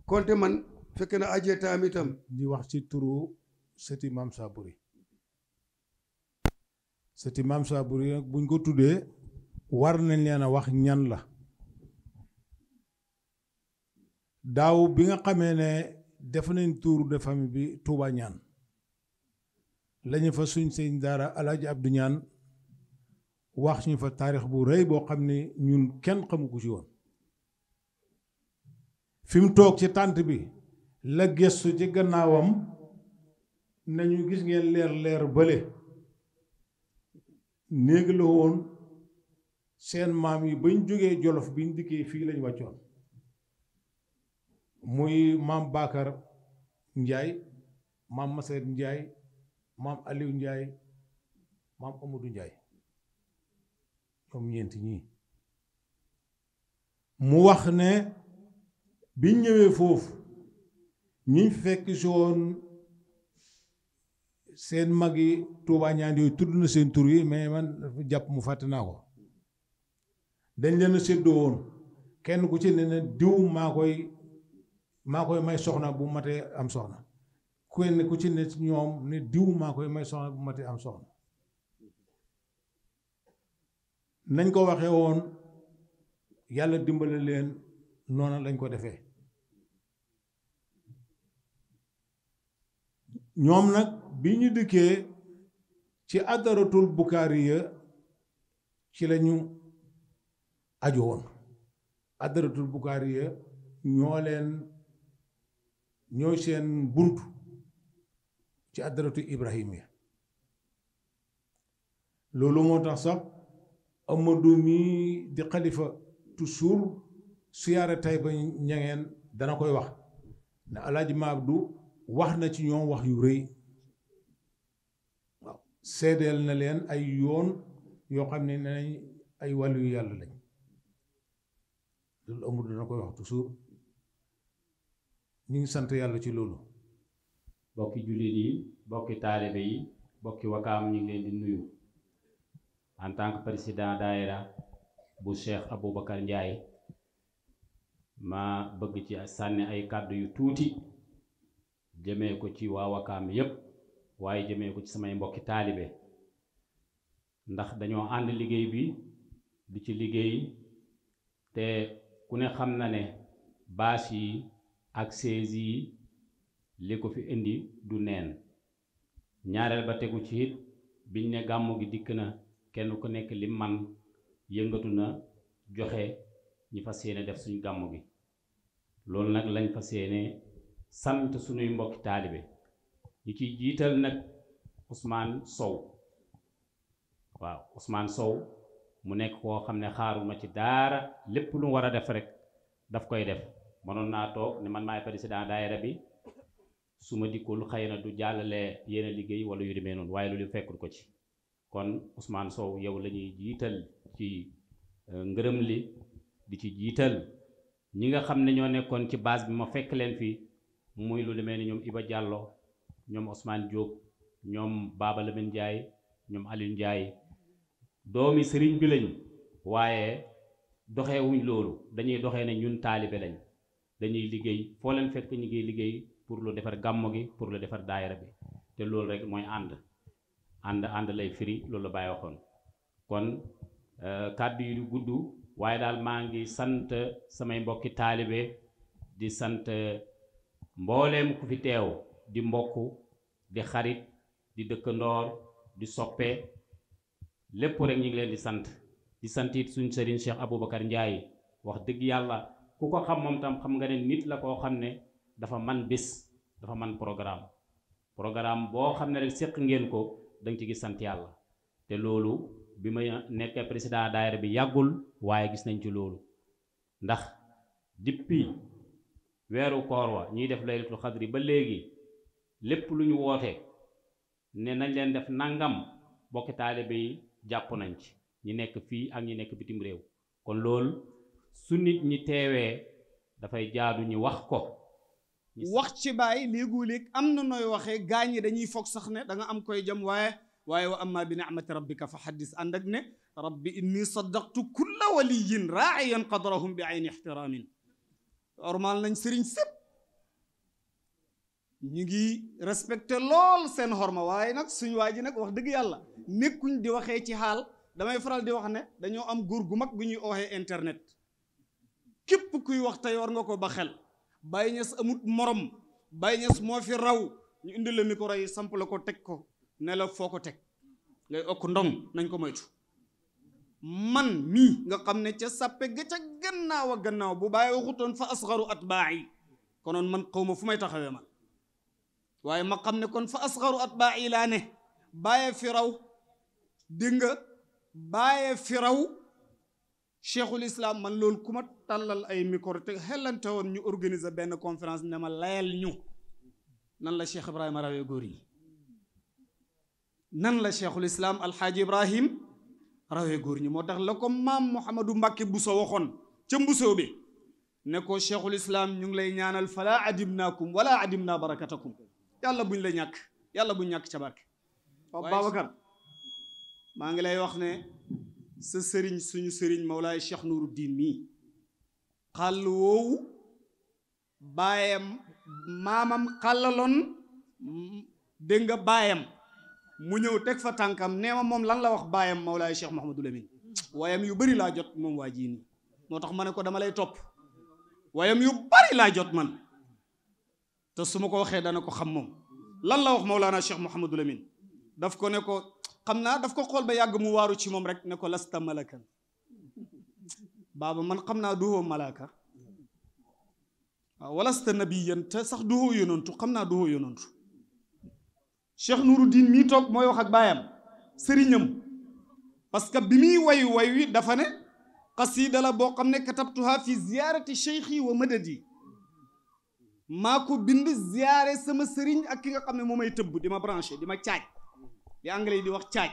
konte man fekke na ajee taam itam di wax ci turu sëti Maam Saburi sëti Maam Saburi nag buñ ko tuddee war nañ leen a wax ñan la daaw bi nga xamee ne def nañ tour de famille bi Touba Ñaan lañu fa suñ sëñ daara Alaaji Abdu Ñaan wax ñu fa taarix bu rëy boo xam ne ñun kenn xamu ko ci woon fi mu toog ci tànt bi la gestu ci gannaawam nañu gis ngeen leer bële néeg la woon seen maam yi bañ jógee Jolof biñ dikkee fii lañ wàccoon muy maam Bakar Njaay maam Maseer Njaay maam Aliou Njaay maam Amadou Njaay ñoom ñeenti ñii mu wax ne biñ ñëwee foofu ñi fekk si woon seen mag yi Tuubaa Ñaan yooyu tudd na seen tur yi mais man jàpp mu fàtte naa ko dañ leen a séddoo woon kenn ku ci ne diw maa koy may soxna bu matee am soxna kenn ku ci ne ñoom ne diw maa koy may soxna bu matee am soxna nañ ko waxee woon yàlla dimbale leen noona lañ ko defee ñoom nag bi ñu dikkee ci adaratul bukaariya ci lañu aju woon adaratul bukaariya ñooy seen buntu ci adaratu ibrahimiya loolu moo tax sax Amadou mi di xalifa toujours siyaare Tayba Ñangeen dana koy wax ne Alaaji Maabdu wax na ci ñoom wax yu rëy waaw seedeel na leen ay yoon yoo xam ne nañ ay wàllu yu yàlla lañ loolu Amadou dana koy wax toujours ñu ngi sant yàlla ci loolu. bokki jullit yi bokki taalibe yi bokki Wakaam ñu ngi leen di nuyu en tant que président daayira bu Cheikh Aboubacar Ndiaye ma bëgg ci sànni ay kàddu yu tuuti jëmee ko ci waa Wakaam yépp waaye jëmee ko ci samay mbokki taalibe ndax dañoo ànd liggéey bi di ci liggéey te ku ne xam na ne bâche yi ak chaise yi li ko fi indi du neen ñaareel ba tegu ci it biñ ne gàmmu gi dikk na kenn ku nekk li man yëngatu na joxe ñi fas yéene def suñu gàmmu gi loolu nag lañ fas yéene sant suñuy mbokki taalibe ñi ciy jiital nag Ousmane Sow waaw Ousmane Sow mu nekk koo xam ne xaaruma ci daara lépp lu war a def rek daf koy def mënoon naa toog ne man maay président daayira bi su ma dikkul xëy na du jàllale yéen a liggéey wala yu demee noonu waaye loolu fekkul ko ci kon Ousmane Sow yow la ñuy jiital ci ngërëm li di ci jiital ñi nga xam ne ñoo nekkoon ci base bi ma fekk leen fii muy lu demee ni ñoom Iba Diallo ñoom Ousmane Diop ñoom Baba Lamine Ndiaye ñoom Aliou Ndiaye doomi sëriñ bi lañ waaye doxewuñ loolu dañuy doxee ne ñun taalibe lañ dañuy liggéey foo leen fekk ñu ngi liggéey pour lu defar gàmmo gi pour lu defar daayira bi te loolu rek mooy ànd lay firi loolu la Baye waxoon kon kàddu yi du gudd waaye daal maa ngi sant samay mbokki taalibe di sant mbooleem ku fi teew di mbokk di xarit di dëkkandoor di soppe lépp rek ñu ngi leen di sant it suñ sëriñ Cheikh Aboubacar Ndiaye wax dëgg yàlla ku ko xam moom tam xam nga ne nit la koo xam ne dafa man bés dafa man programme boo xam ne rek séq ngeen ko danga ci gis sant yàlla te loolu bi ma nekkee président daayira bi yàggul waaye gis nañ ci loolu ndax depuis weeru koor wa ñuy def laylatul xadri ba léegi lépp lu ñu woote ne nañ leen def nangam bokki taalibe yi jàpp nañ ci ñi nekk fii ak ñi nekk bitim réew kon loolu su nit ñi teewee dafay jaadu ñu wax ko wax ci bàyyi léegu-léeg am na nooy waxee gaañ yi dañuy foog sax ne da nga am koy jëm waaye wa amma bi ni'mati rabbika fa haddis ànd ak ne rabbi inni saddaqtu kulla waliyin raa'iyan qadrahum bi ayni ihtiraamin ormal nañ sëriñ sépp ñu ngi respecté lool seen xorma waaye nag suñ waa ji nag wax dëgg yàlla nekkuñ di waxee ci xaal damay faral di wax ne dañoo am góor gu mag gu ñuy ooxee internet képp kuy wax tey war nga ko ba xel Baye Niass amut morom Baye Niass moo fi raw ñu indi la micro yi samp la ko teg ko ne la foo ko teg ngay okk ndong nañ ko moytu man mii nga xam ne ca sàppe ga ca gannaaw a gannaaw bu Baye waxutoon fa asgaru atbaa'i konoon man xaw ma fu may taxawee man waaye ma xam ne kon fa asgaru atbaa'i laa ne Baye fi raw dégg nga Baye fi raw cheikhul islam man loolu ku ma tàllal ay micro te xellante woon ñu organiser benn conférence ne ma layal ñu nan la cheikh Ibrahima rawee góor yi nan la cheikhul islam alxaaji Ibrahim rawee góor ñi moo tax la ko maam Mouhamadou Mbacke Bousso waxoon ca Mbusoo bi ne ko cheikhul islam ñu ngi lay ñaanal fala adimnaakum wala adimna barakatakum yàlla buñ la ñàkk yàlla buñ ñàkk ca barke waaw Babacar maa ngi lay wax ne sa sëriñ suñu sëriñ Mawlaay Cheikh Nuruddin mii xàll woowu baayam maamam xàllaloon dégg nga baayam mu ñëw teg fa tànkam nee ma moom lan la wax baayam Mawlaay Cheikh Mouhamadou Lamine waayam yu bari laa jot moom waa jii nii moo tax ma ne ko dama lay topp waayam yu bari laa jot man te su ma ko waxee dana ko xam moom lan la wax Mawlaana Cheikh Mouhamadou Lamine daf ko ne ko xam naa daf ko xool ba yàgg mu waaru ci moom rek ne ko lasta malakan baaba man xam naa duhoo malaka waaw walasta nabiyan te sax duhoo yonantu xam naa duhoo yonantu Cheikh Nuruddin mii toog mooy wax ak baayam sëriñam parce que bi muy way wi dafa ne xasida la boo xam ne katabtuha fi ziyaarati cheikhi wa madadi maa ko bind ziyaare sama sëriñ ak ki nga xam ne moo may tëbb di ma branché di ma caaj li anglais yi di wax caaj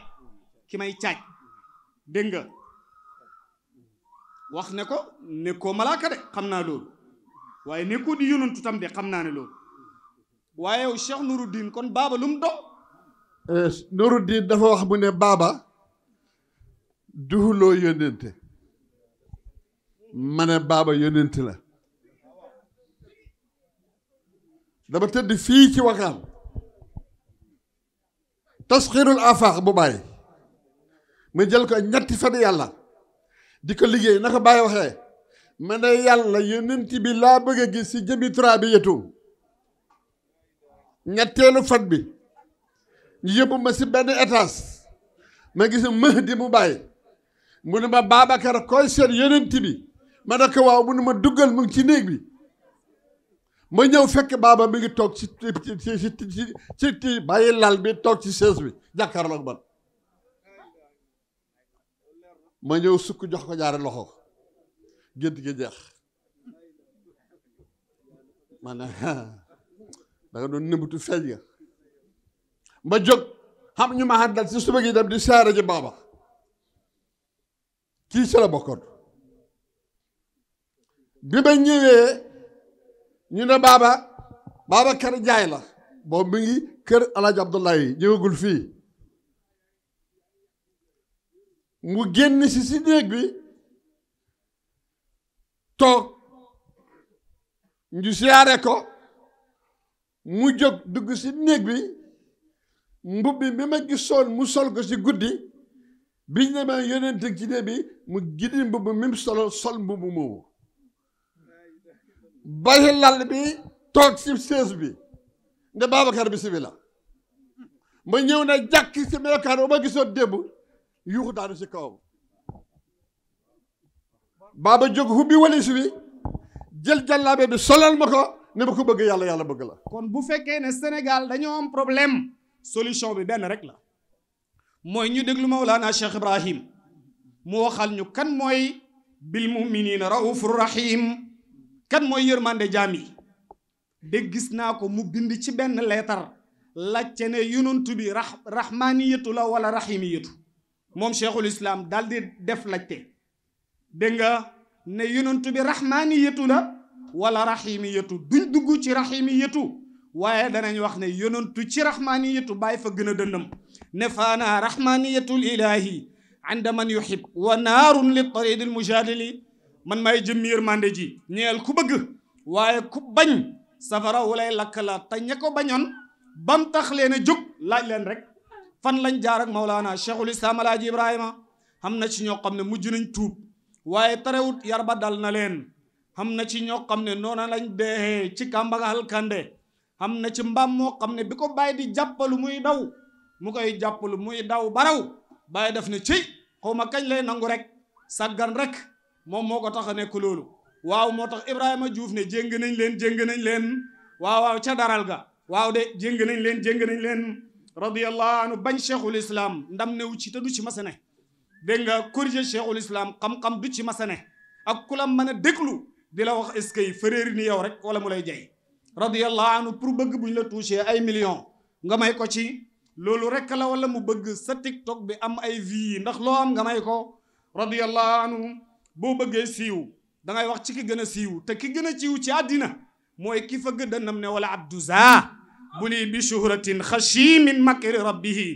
ki may caaj dégg nga wax ne ko nekkoo malaaka de xam naa loolu waaye nekkoo di yonantu tam de xam naa ne loolu waaye yow Cheikh Nuruddin kon baaba lu mu do Nuruddin dafa wax mu ne baaba duhuloo yónnente ma ne baaba yónnente la dama tëdd fii ci Wakaam tasxiirul afaax bu bàyyi ma jël ko ñetti fan yàlla di ko liggéey naka bàyyi waxee ma ne yàlla yonent bi laa bëgg a gis si jëmi tura bi yetu ñetteelu fan bi ñu yóbbu ma si benn étage ma gis Mahdi mu bàyyi mu ne ma Babacar koy seet yonent bi ma ne ko waaw mu ne ma duggal mu ngi ci néeg bi ma ñëw fekk baaba mi ngi toog ci bàyyi lal bi toog ci chaise bi jàkkaarloog man ma ñëw sukk jox ko ñaari loxo gént gi jeex ma ne da nga doon nëbbatu feeñ nga ma jóg xam ñu ma àndal si suba gi dem di saara ji baaba kii ci la bokkoon bi ma ñëwee ñu ne Babacar Njaay la boobu mi ngi kër Alaaji Abdoulaye ñëwagul fii mu génn si néeg bi toog ñu siyaare ko mu jóg dugg si néeg bi mbubb bi ma gisoon mu sol ko si guddi biñ ne ma yonent ci néeg bi mu giddi mbubb mi mu sol mbubb moomu bàyyi lal bi toog si sees bi ne Babacar bismillah ma ñëw na jàkk si melokaan ba ma gisoon démb yuuxu daanu si kawam baaba jóg hubbi walis bi jël jàllaabe bi solal ma ko ne ma ko bëgg yàlla yàlla bëgg la kon bu fekkee ne Sénégal dañoo am problème solution bi benn rek la mooy ñu déglu Mawlana Cheikh Ibrahim mu waxal ñu kan mooy bil muminina raufur rahim kan mooy yërmande jaam yi de gis naa ko mu bind ci benn leetar laajte ne yonent bi rahmaniyatu la wala rahimiyatu moom cheikhul islam daal di def laajte dégg nga ne yonent bi rahmaniyatu la wala rahimiyatu duñ dugg ci rahimiyatu waaye danañ wax ne yonentu ci rahmaniyatu bàyyi fa gën a dëndam ne faana rahmaniyatul ilahi inda man yuhib wa naarun li taridil mujadili man may jëmmi yërmande ji ñeel ku bëgg waaye ku bañ safara wulay lakk la te ña ko bañoon bam tax leen a jóg laaj leen rek fan lañ jaar ak Mawlaana Cheikhul Islam Alaaji Ibrahima xam na ci ñoo xam ne mujj nañ tuub waaye terewut yar ba dal na leen xam na ci ñoo xam ne noona lañ deexee ci kàmbaga halkande xam na ci mbaam moo xam ne bi ko bàyyi di jàppalu muy daw mu koy jàppalu muy daw baraw bàyyi def ne ci xaw ma kañ lay nangu rek sàggan rek moom moo ko tax a nekk loolu waaw moo tax Ibrahima Diouf ne jéng nañ leen waaw ca daral ga waaw de jéng nañ leen radiyallahu anhu bañ cheikhul islam ndam newu ci te du ci masane dégg nga corriger cheikhul islam xam-xam du ci masane ak ku la mën a déglu di la wax est-ce que frère ni yow rek wala mu lay jay radiyallahu anhu pour bëgg buñ la touché ay millions nga may ko ci loolu rek la wala mu bëgg sa TikTok bi am ay vues ndax loo am nga may ko radiyallahu anhu boo bëggee siiw da ngay wax ci ki gën a siiw te ki gën a siiw ci àddina mooy ki fa gëddanam ne wala abduza bu ni bi shuhratin xashi min makri rabbihi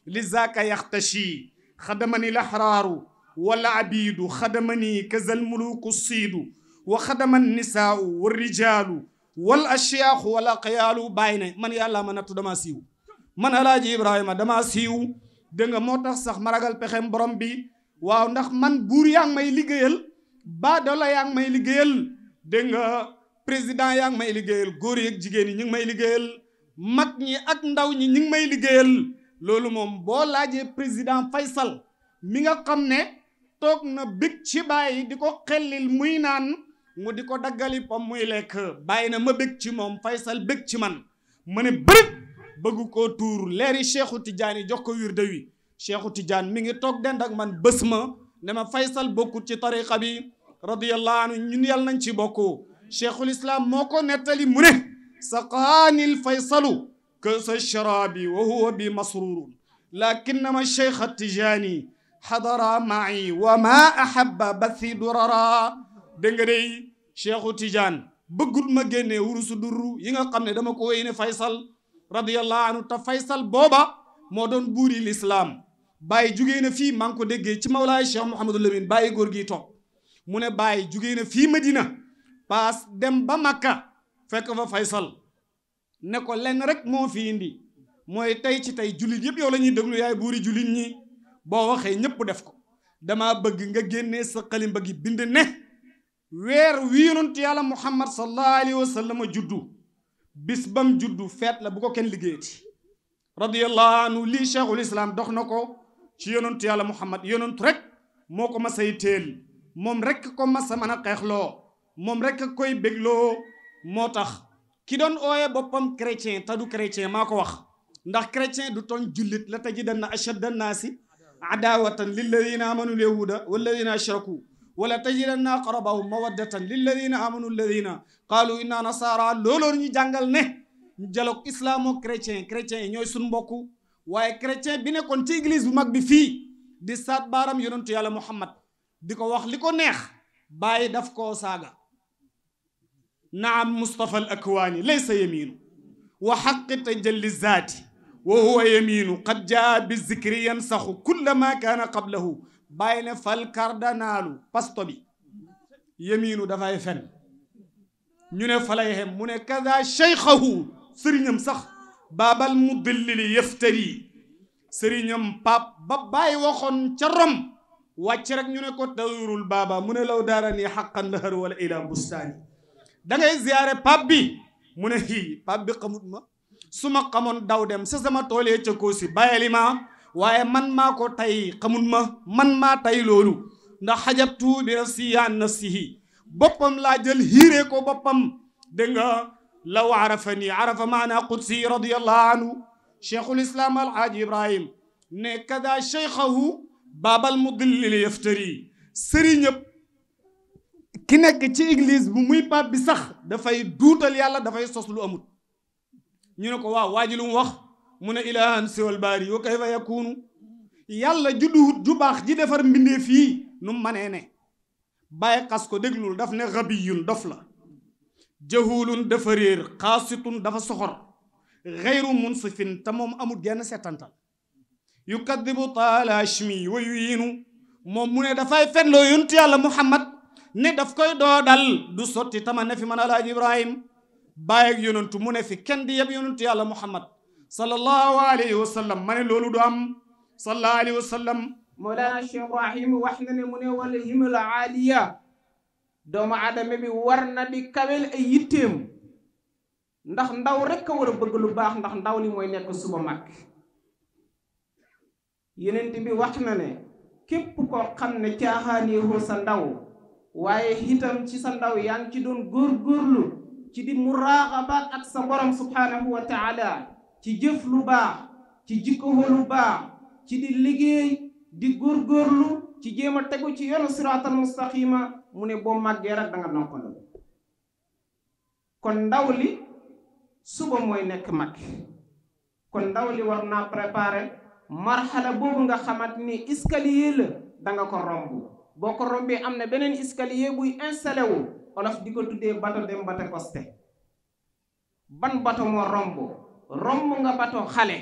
li zaaka yaxtashi xadamani laxraaru wala abidu xadamani kazal muluku siidu wa xadaman nisaau wa rijaalu wal ashyaaxu wala xayaalu bàyyi ne man yàlla ma nattu dama siiw man alaaji Ibrahima dama siiw dégg nga moo tax sax ma ragal pexem borom bi waaw ndax man buur yaa ngi may liggéeyal baadola yaa ngi may liggéeyal dégg nga président yaa ngi may liggéeyal góor yi ak jigéen yi ñu ngi may liggéeyal mag ñi ak ndaw ñi ñu ngi may liggéeyal loolu moom boo laajee président Faysal mi nga xam ne toog na bég ci bàyyi di ko xellil muy naan mu di ko daggali pom muy lekk bàyyi na ma bég ci moom Faysal bég ci man ma ne bërëb bëgg koo tuur leeri Cheikhu Tidiane yi jox ko wirde wi Cheikhu Tidiane mi ngi toog dend ak man bés ma ne ma Faysal bokkut ci tariqa bi radiyallahu anhu ñun yàlla nañ ci bokku Cheikhul Islam moo ko nettali mu ne saqaanil Faysalu kasa sharabi wa huwa bi masrurun lakinnama Cheikh Tidiane xadara ma'i wa ma ahabba bathi durara dégg nga day Cheikhu Tidiane bëggut ma génnee wurusu durru yi nga xam ne dama ko wéy ne Faysal radiyallahu anhu te Faysal booba moo doon buuri l'islam bàyyi jugee na fii maa ngi ko déggee ci Mawlaay Cheikh Mouhamadou Lamine bàyyi góor gi toog mu ne bàyyi jugee na fii Medina paas dem ba Makka fekk fa Faysal ne ko lenn rek moo fi indi mooy tey ci tey jullit yëpp yow la ñuy déglu yaay buuri jullit ñi boo waxee ñëpp def ko dama bëgg nga génnee sa xalimba gi bind ne weer wi yonent yàlla muhammad sallallahu alayhi wa sallam juddu bis bam juddu feet la bu ko kenn liggéeyati radiyallahu anhu lii cheikhul islam dox na ko ci yonent yàlla muhammad yonent rek moo ko masay teel moom rek ko masa mën a xeexloo moom rek koy bégloo moo tax ki doon ooye boppam chrétien te du chrétien maa ko wax ndax chrétien du toon jullit la tajidanna ashadda annaasi adawatan lilladina amanu lyahuda walladina ashraku wala tajidanna aqrabahum mawaddatan lilladina amanu alladina qaalu inna nasara looloo ñu jàngal ne dialogue islamo-chrétien chrétien yi ñooy suñ mbokk waaye chrétien bi nekkoon ci église bu mag bi fii di saat baaram yonentu yàlla muhammad di ko wax li ko neex bàyyi daf koo saaga naam mustafa al akwaani laysa yaminu wa xaqi tajalli zaati wa huwa yaminu qad jaa bi zikri yansaxu kulla ma kaana qablahu bàyyi ne fal kardinaalu pasto bi yaminu dafay fen ñu ne falay xem mu ne kada cheykhahu sëriñam sax baabal mudillili yaftari sëriñam pap ba bàyyi waxoon ca rom wàcc rek ñu ne ko tawirul baaba mu ne law daara nii xaqan lahar wala ila bustaani da ngay ziyaare pap bi mu ne hii pap bi xamut ma su ma xamoon daw dem sa sama toolee ca koosi bàyyeli ma waaye man maa ko tay xamut ma man maa tay loolu ndax xajabtu bi nafsi an nafsihi boppam laa jël hiiree ko boppam dégg nga law arafani arafa maana qudsi radiyallahu anhu cheikhul islam alhaaji ibrahim ne kada cheykhahu baabal mudillili yaftari sëriñëpp ki nekk ci église bu muy pap bi sax dafay duutal yàlla dafay sos lu amut ñu ne ko waaw waa ji lu mu wax mu ne ilahan siwal baari wa kayfa yakunu yàlla judduwut ju baax ji defar mbindee fii nu mu manee ne bàyyi xas ko déglul daf ne rabiyun dof la jahulun dafa réer xaasitun dafa soxor xeyru munsifin te moom amul genn settantal yukadibu taala ashmi wa yuyiinu moom mu ne dafay fenloo yonent yàlla muhammad ne daf koy doodal du sotti tama ne fi man alaaji ibrahim bàyyi ak yonentu mu ne fi kenn di yeb yonentu yàlla muhammad sallallahu alayhi wa sallam ma ne loolu du am sallallahu alayhi wa sallam Mawlana Cheikh Ibrahim wax na ne mu ne wala himul aaliya doomu aadama bi war na di kawel ay yitteem ndax ndaw rek a war a bëgg lu baax ndax ndaw li mooy nekk suba mag yenent bi wax na ne képp koo xam ne caaxaaneewoo sa ndaw waaye itam ci sa ndaw yaa ngi ci doon góorgóorlu ci di muraaxabaat ak sa borom subhanahu wa taala ci jëf lu baax ci jikkoo lu baax ci di liggéey di góorgóorlu ci jéem a tegu ci yoonu siraatal mustaqima mu ne boo màggee rek da nga noppal kon ndaw li suba mooy nekk mag kon ndaw li war naa préparer marxala boobu nga xamante ni escalier la da nga ko romb boo ko rombee am na beneen escalier buy installé wu olof di ko tuddee bato dem bate costé ban bato moo romb nga bato xale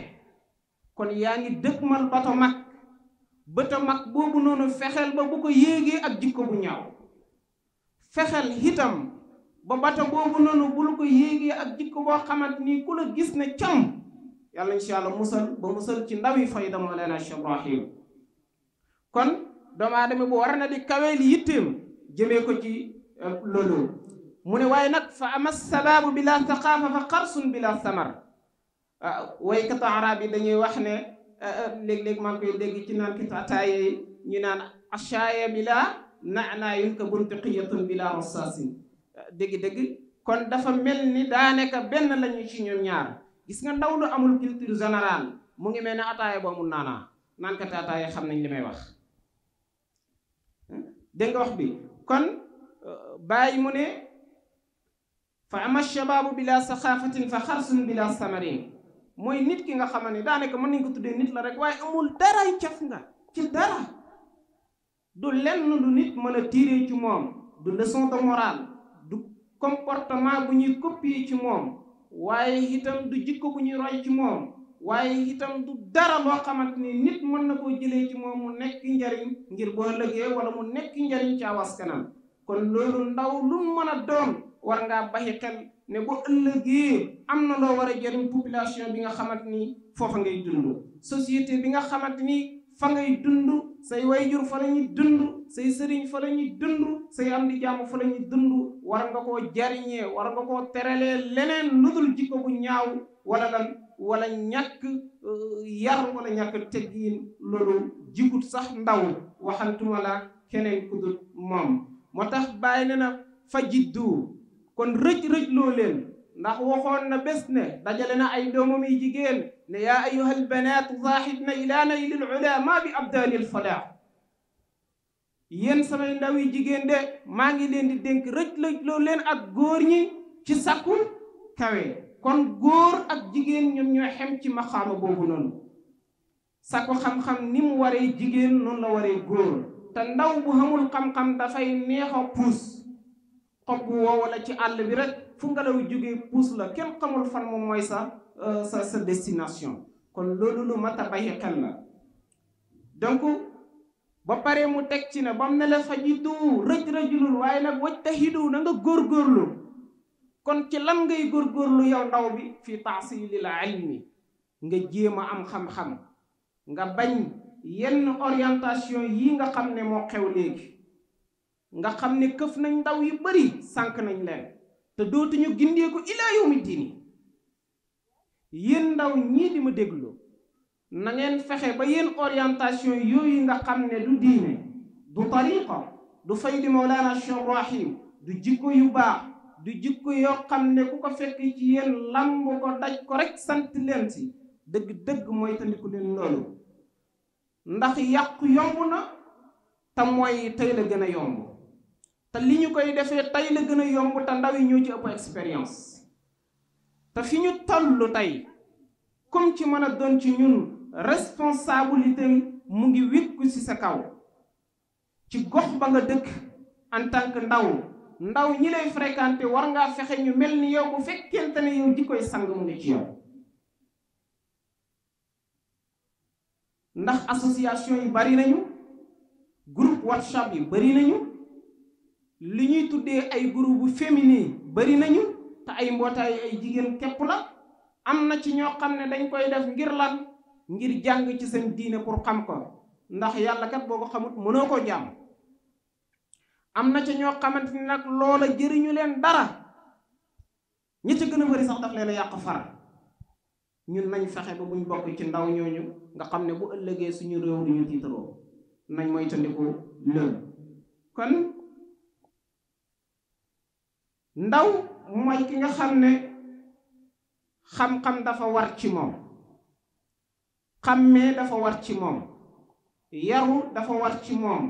kon yaa ngi dëkkmal bato mag bato mag boobu noonu fexeel ba bu ko yéegee ak jikko bu ñaaw fexeel itam ba bato boobu noonu bul ko yéegee ak jikko boo xamante ni ku la gis ne cam yàlla insha allah musal ci ndawi fayda Mawlana Cheikh Ibrahim kon doomu aadama bu war na di kaweel yitteem jëmee ko ci loolu mu ne waaye nag fa ama sababu bila thaqafa fa xarsun bila samar waykatu arab yi dañuy wax ne léeg-léeg maa ngi koy dégg ci naan kitaataaye yi ñu naan ashaaya bila naanaayun ka buntiqiyatun bila rasaasin dégg-dégg kon dafa mel ni daanaka benn lañu ci ñoom ñaar gis nga ndaw lu amul culture générale mu ngi mel ne ataaya boo mu naanaa naan kat ataaya xam nañ li may wax dégg nga wax bi kon bàyyi mu ne fa ama shababu bila saxaafatin fa xarsun bila samarin mooy nit ki nga xamante ne daanaka mën nañ ko tuddee nit la rek waaye amul daray caf nga ci dara du lenn lu nit mën a tiiree ci moom du leçon de morale du comportement bu ñuy copier ci moom waaye itam du jikko bu ñuy roy ci moom waaye itam du dara loo xamante ni nit mën na koo jëlee ci moom mu nekk njariñ ngir boo ëllëgee wala mu nekk njariñ ci awas kanam kon loolu ndaw lu mën a doon war ngaa baxi xel ne bu ëllëgee am na loo war a jëriñ population bi nga xamante ni foofa ngay dund société bi nga xamante ni fa ngay dund say wayjur fa la ñuy dund say sëriñ fa la ñuy dund say am di jàmm fa la ñuy dund war nga koo jariñee war nga koo teralee leneen lu dul jikko bu ñaaw wala lan wala ñàkk yar wala ñàkk teggiin loolu jikut sax ndaw waxantuma la keneen ku dul moom moo tax bàyyi ne na fa jiddu kon rëj loo leen ndax waxoon na bés ne dajale na ay doomam yi jigéen ne yaa ayyuhal banaat zaahidna ilaa naylil ulamaa bi abdaalil falaax yéen samay ndaw yi jigéen de maa ngi leen di dénk rëj loo leen ak góor ñi ci sakku kawe kon góor ak jigéen ñoom ñoo xem ci maqaama boobu noonu sakku xam-xam ni mu waree jigéen noonu la waree góor te ndaw bu xamul xam-xam dafay neex a puus xob bu wow wala ci àll bi rek fu ngelaw jógee puus la kenn xamul fan moom mooy sa destination kon loolu lu mat a bàyyi xel la donc ba pare mu teg ci ne bam ne la fa jiddu rëjulul waaye nag wajtahidu na nga góorgóorlu kon ci lan ngay góorgóorlu yow ndaw bi fi tahsilil ilmi nga jéem a am xam-xam nga bañ yenn orientation yi nga xam ne moo xew léegi nga xam ne këf nañ ndaw yu bari sànq nañ leen te dootuñu gindeeku ilaa yawmi diini yéen ndaw ñii di ma déglu na ngeen fexe ba yéen orientation yooyu nga xam ne du diine du tariqa du faydi Mawlana Cheikh Ibrahim du jikko yu baax du jikko yoo xam ne ku ko fekk ci yéen lamb ko daj ko rek sant leen si dëgg-dëgg mooy tandiku leen loolu ndax yàqu yomb na te mooy tey la gën a yomb te li ñu koy defee tey la gën a yomb te ndaw yi ñoo ci ëpp expérience te fi ñu toll tey comme ci mën a doon ci ñun responsabilité mu ngi wékku ci sa kaw ci gox ba nga dëkk en tant que ndaw ñi lay fréquenté war ngaa fexe ñu mel ni yow bu fekkente ne yow di koy sang mu ngi ci yow ndax association yi bari nañu groupe WhatsApp yi bari nañu li ñuy tuddee ay groupe féminin bari nañu te ay mbootaay ay jigéen képp la am na ci ñoo xam ne dañ koy def ngir lan ngir jàng ci seen diine pour xam ko ndax yàlla kat boo ko xamut mënoo ko jàmm am na ci ñoo xamante ni nag loola jëriñu leen dara ñi ci gën a bari sax daf leen a yàq far ñun nañ fexe ba buñ bokk ci ndaw ñooñu nga xam ne bu ëllëgee suñu réew duñu tiitaroo nañ moytandiku loolu kon ndaw mooy ki nga xam ne xam-xam dafa war ci moom xàmmee dafa war ci moom yaru dafa war ci moom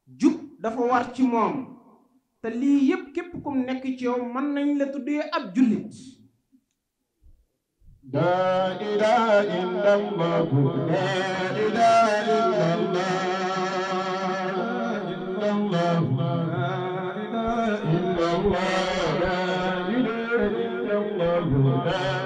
jub dafa war ci moom te lii yépp képp kum nekk ci yow mën nañ la tuddee ab jullit la ilaha illallah la ilaha illallah illallah la ilaha illallah